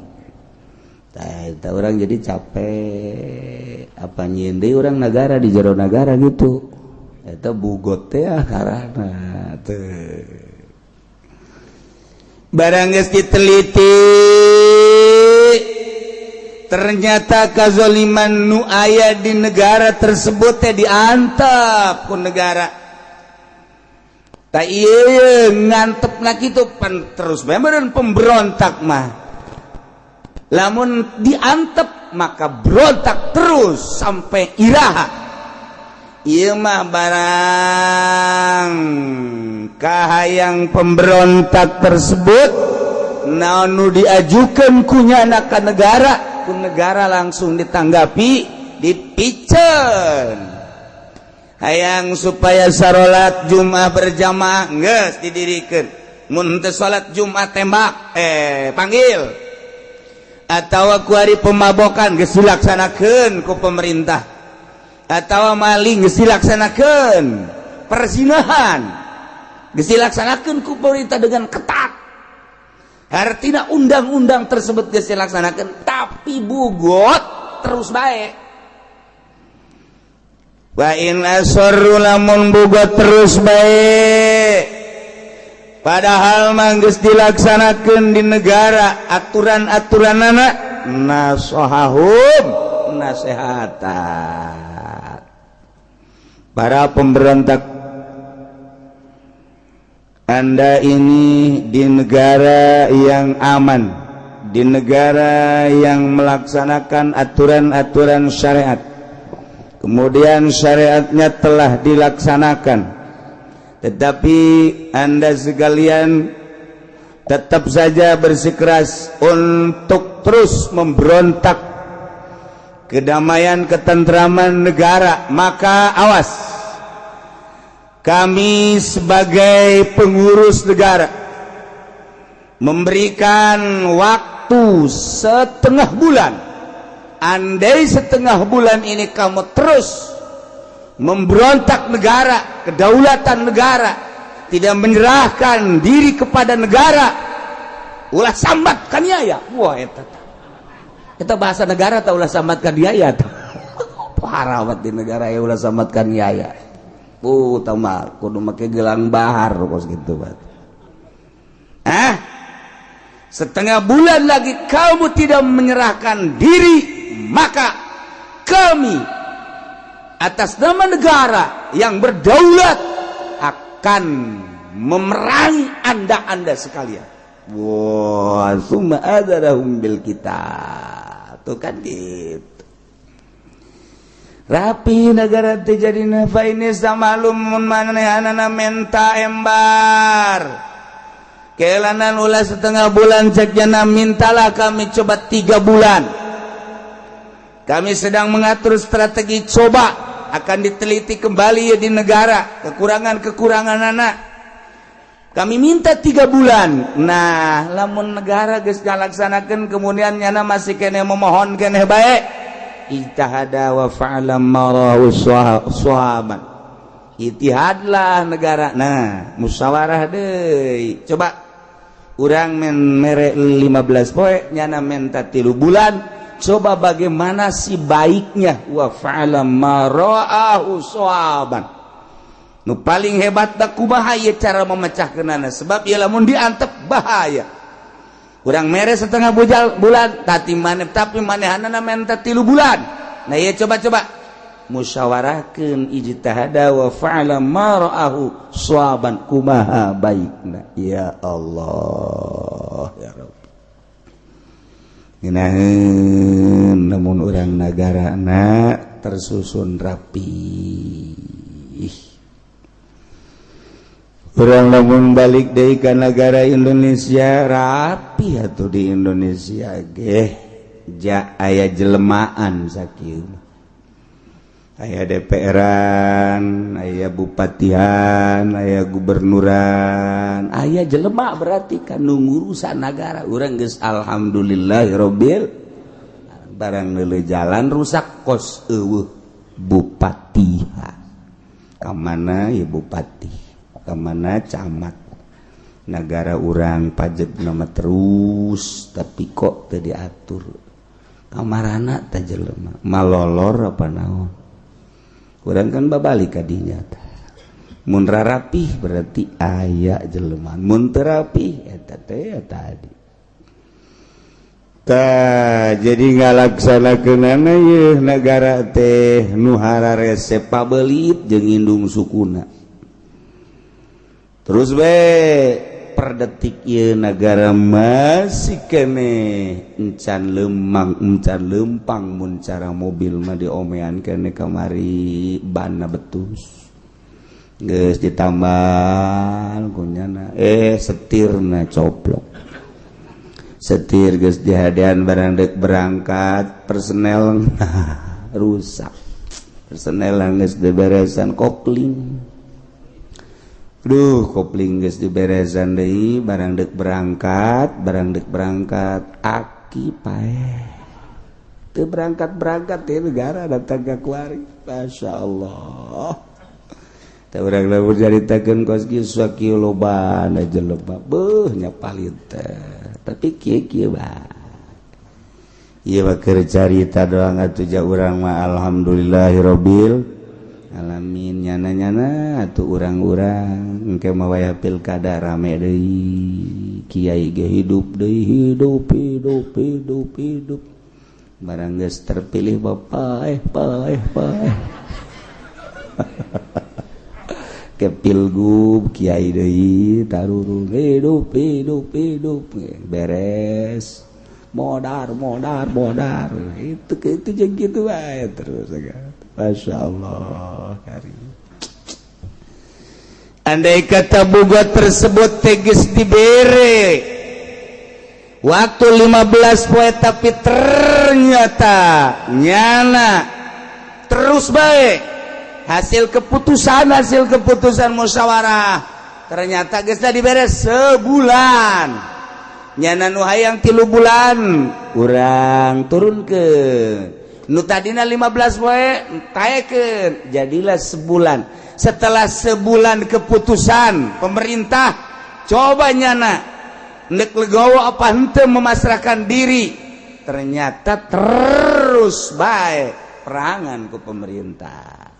Speaker 1: Tah, eta orang jadi capek. Apa nyieun deui urang negara di jero negara gitu? Eta bugot teh karana teu barang geus diteliti, ternyata kazoliman nu aya di negara tersebut teh diantep ku negara. Tak iya ngantep na kitu pan terus bae pemberontak mah. Lamun diantep maka berontak terus sampai iraha. Ieu mah barang kahayang pemberontak tersebut, naon nu diajukan kunyana ka negara, ku negara langsung ditanggapi, dipiceun. Hayang supaya sarolat Jumat berjamaah, geus didirikan, mun teu salat Jumat tembak, eh panggil, atau kuari pemabokan geus dilaksanakeun ku pemerintah, atau maling geus dilaksanakeun, perzinahan geus dilaksanakeun ku pemerintah dengan ketat. Artinya undang-undang tersebut geus dilaksanakeun, tapi bugot terus baik. Wa in asarru, lamun bugot terus baik, padahal mah geus dilaksanakeun di negara aturan-aturanana, nasohahum, nasehatan para pemberontak, "Anda ini di negara yang aman, di negara yang melaksanakan aturan-aturan syariat, kemudian syariatnya telah dilaksanakan, tetapi Anda sekalian tetap saja bersikeras untuk terus memberontak kedamaian ketentraman negara. Maka awas, kami sebagai pengurus negara memberikan waktu setengah bulan." Andai setengah bulan ini kamu terus memberontak negara, kedaulatan negara, tidak menyerahkan diri kepada negara, ulah sambat kaniaya. Wah, eta eta bahasa negara tak, ulah sambat kaniaya. Parah banget di negara ya, ulah sambat kaniaya. Tamar kudu make gelang bahar kos gitu bat. Ah, setengah bulan lagi kamu tidak menyerahkan diri, maka kami atas nama negara yang berdaulat akan memerangi anda-anda sekalian. Wah, summa adzanahum bil qital. Tuh kan gitu. Rapi negara teh jadi fa ini malum mun manehanana menta embar. Kelanan ulah setengah bulan, cek jana, mintalah kami coba 3 bulan. Kami sedang mengatur strategi, coba akan diteliti kembali ya di negara kekurangan-kekurangan anak. Kami minta 3 bulan. Nah, lamun negara geus ngalaksanakeun, kemudian nyana masih kene memohon kene baik, ijtahada wa fa'ala ma shawaban, ijtihadlah negara. Nah, musyawarah deui, coba urang men mere 15 poe, nyana menta 3 bulan, coba bagaimana si baiknya. Wa fa'ala ma ra'ahu shawaban, nu paling hebat da kumaha ieu cara memecahkeunana, sebab ieu lamun diantep bahaya. Urang mere setengah bujal bulan tati maneh, tapi manehanana menta 3 bulan. Nah, ieu coba-coba musyawarahkeun, ijtihada wa fa'ala ma ra'ahu shawaban, kumaha baikna. Ya Allah, ya Rabb. Ngeunaheun lamun urang nagarana tersusun rapi. Urang lamun balik deui ka negara Indonesia, rapi atuh di Indonesia ge ja aya jelemaan sakieu, aya DPR-an, aya bupatian, aya gubernuran, aya jelema, berarti kan nu ngurusan negara urang geus alhamdulillahirobbil. Barang neuleuh jalan rusak, kos eueuh bupati ka mana ya, bupati ka mana, camat. Negara urang pajak nama terus, tapi kok teu diatur, kamarana teh jelema malolor apa naon? Urang kan babalik kadinya. Mun rarapih berarti aya jelema, mun teu rapih eta teh tadi. Tah, jadi ngalaksanakeunana yeuh negara teh nu hararesep pabelit jeung indung sukuna. Terus we per detik ieu negara masih kene encan lemang, encan lempang. Mun cara mobil mah diomean kene kamari, banna betus geus ditambal kunyana, eh setirna coplok. Setir geus dihadean, barang dek berangkat persnel rusak, persnel geus diberesan, kopling. Duh, kopling geus diberesan deui, barang dek berangkat, barang dek berangkat aki paeh, teu berangkat-berangkat teh negara datang ka kuari. Masya Allah. Teh urang lamun caritakeun kos kieu sakieu lobana jelema, beuh nya palit teh, tapi kieu kieu bae ieu mah keur carita doang atuh. Ja urang mah alhamdulillahirabbil alamin. Nyana-nyana atuh urang-urang engke mah wayah pilkada rame deui, kiai ge hidup deui, hidup hidup hidup hidup. Barang geus terpilih, bapak eh paeh paeh ke pilgub, kiai deui tarurung, hidup hidup hidup, beres modar modar modar. Itu jeung kitu wae terus. Masya Allah karim. Andai kata bugat tersebut teges dibere waktu 15 poe, tapi ternyata nyana terus baik hasil keputusan musyawarah, ternyata geus dibere sebulan. Nyana nu hayang 3 bulan, urang turunkeun. Nu tadina 15 poe taekeun, jadilah sebulan. Setelah sebulan, keputusan pemerintah, coba nyana nek legowo apa henteu memasrahkan diri. Ternyata terus baik perangan ku pemerintah,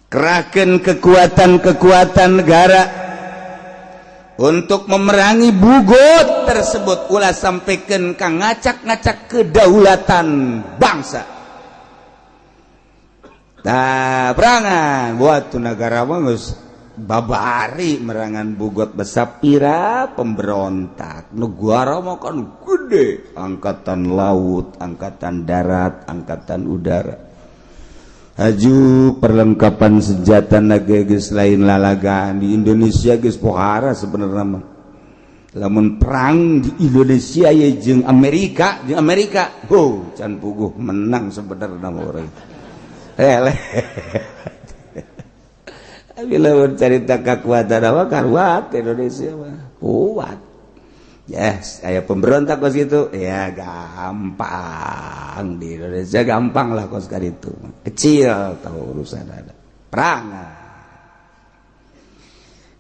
Speaker 1: kerahkan kekuatan-kekuatan negara untuk memerangi bughot tersebut, ulah sampaikan kang ngacak-ngacak kedaulatan bangsa. Nah, perangan buat negara mah babari merangan bughot, besapira pemberontak. Negara mah kan gede, angkatan laut, angkatan darat, angkatan udara, haju perlengkapan senjata naga geus lain lalagan. Di Indonesia geus pohara sebenarnya mah. Lamun perang di Indonesia ya jeung Amerika, jeung Amerika, oh, can puguh menang sebenarnya mah urang. Eleh, bila cerita kekuatan apa, kuat Indonesia mah, kuat. Yes, aya pemberontak kos gitu ya gampang, di Indonesia gampang lah kos itu, kecil tahu urusan. Ada perang,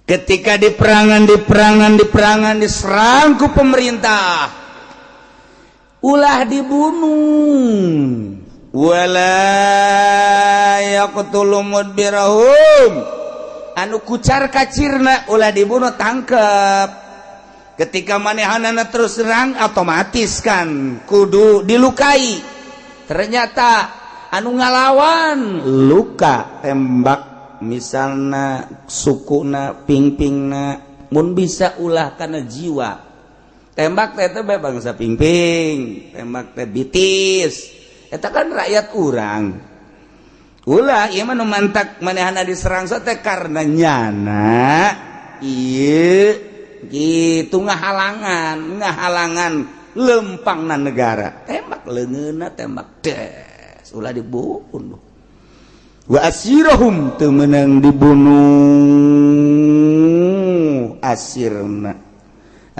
Speaker 1: ketika di perangan, di perangan, di perangan, diserang ku pemerintah, ulah dibunuh. Wala yaqtulu mudbirahum, anu kucar kacirna ulah dibunuh, tangkep. Ketika manehanana terus serang, otomatis kan kudu dilukai. Ternyata anu ngalawan luka tembak, misalnya sukuna, pingpingna, mun bisa ulah karena jiwa. Tembak teh teh bangsa pingping, tembak teh bitis, eta kan rakyat urang. Ulah ieu mah nu mantak manehana diserang teh karena nyana ieu gitu ngahalangan, ngahalangan lempangna negara. Tembak leungeunna, tembak des, ulah dibunuh. Wa asirahum, teu meunang dibunuh asirna.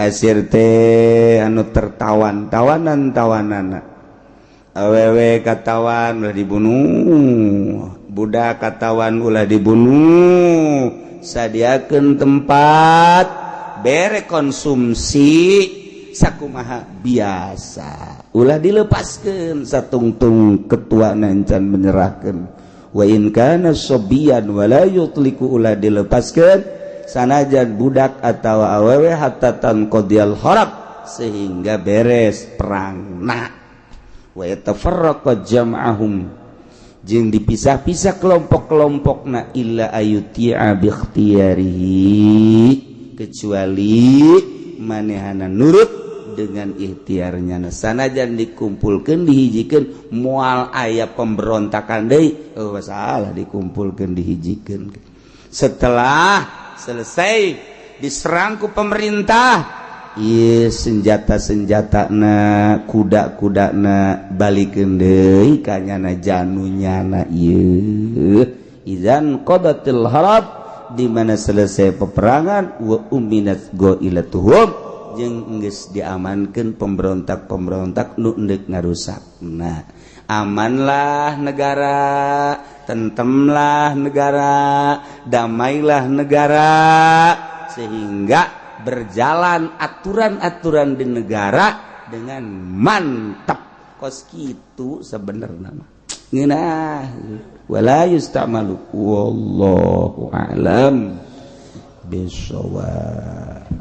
Speaker 1: Asir teh anu tertawan, tawanan, tawanana. Awewe katawan ulah dibunuh, budak katawan ulah dibunuh. Sadiakeun tempat, bere konsumsi sakumaha biasa, ulah dilepaskan satungtung ketua nancan menyerahkan. Wa in kana sobiyan wala yutliku, ulah dilepaskan sanajan budak atau awewe, hatta tanqadiyal harb, sehingga beres perang. Nah, wa yatafarraqa jam'ahum, jeung dipisah-pisah kelompok-kelompokna, illa ayuti'a bi ikhtiyarihi, kecuali manehana nurut dengan ikhtiarnya. Sanajan dikumpulkan, dihijikan, moal aya pemberontakan deui. Oh, salah dikumpulkan, dihijikan. Setelah selesai diserang ku pemerintah, ieu senjata-senjata na, kuda-kuda na, balikeun deui ka nyana, janu nyana ieu. Idzan qadatil harb, di mana selesai peperangan, wa uminat ghailatuhum, jeung geus diamankeun pemberontak-pemberontak nu endek ngarusak. Nah, amanlah negara, tentemlah negara, damailah negara, sehingga berjalan aturan-aturan di negara dengan mantap. Kos gitu sebenarnya mah ngeunah. Wala yusta'malu. Wallahu a'lam bisawab.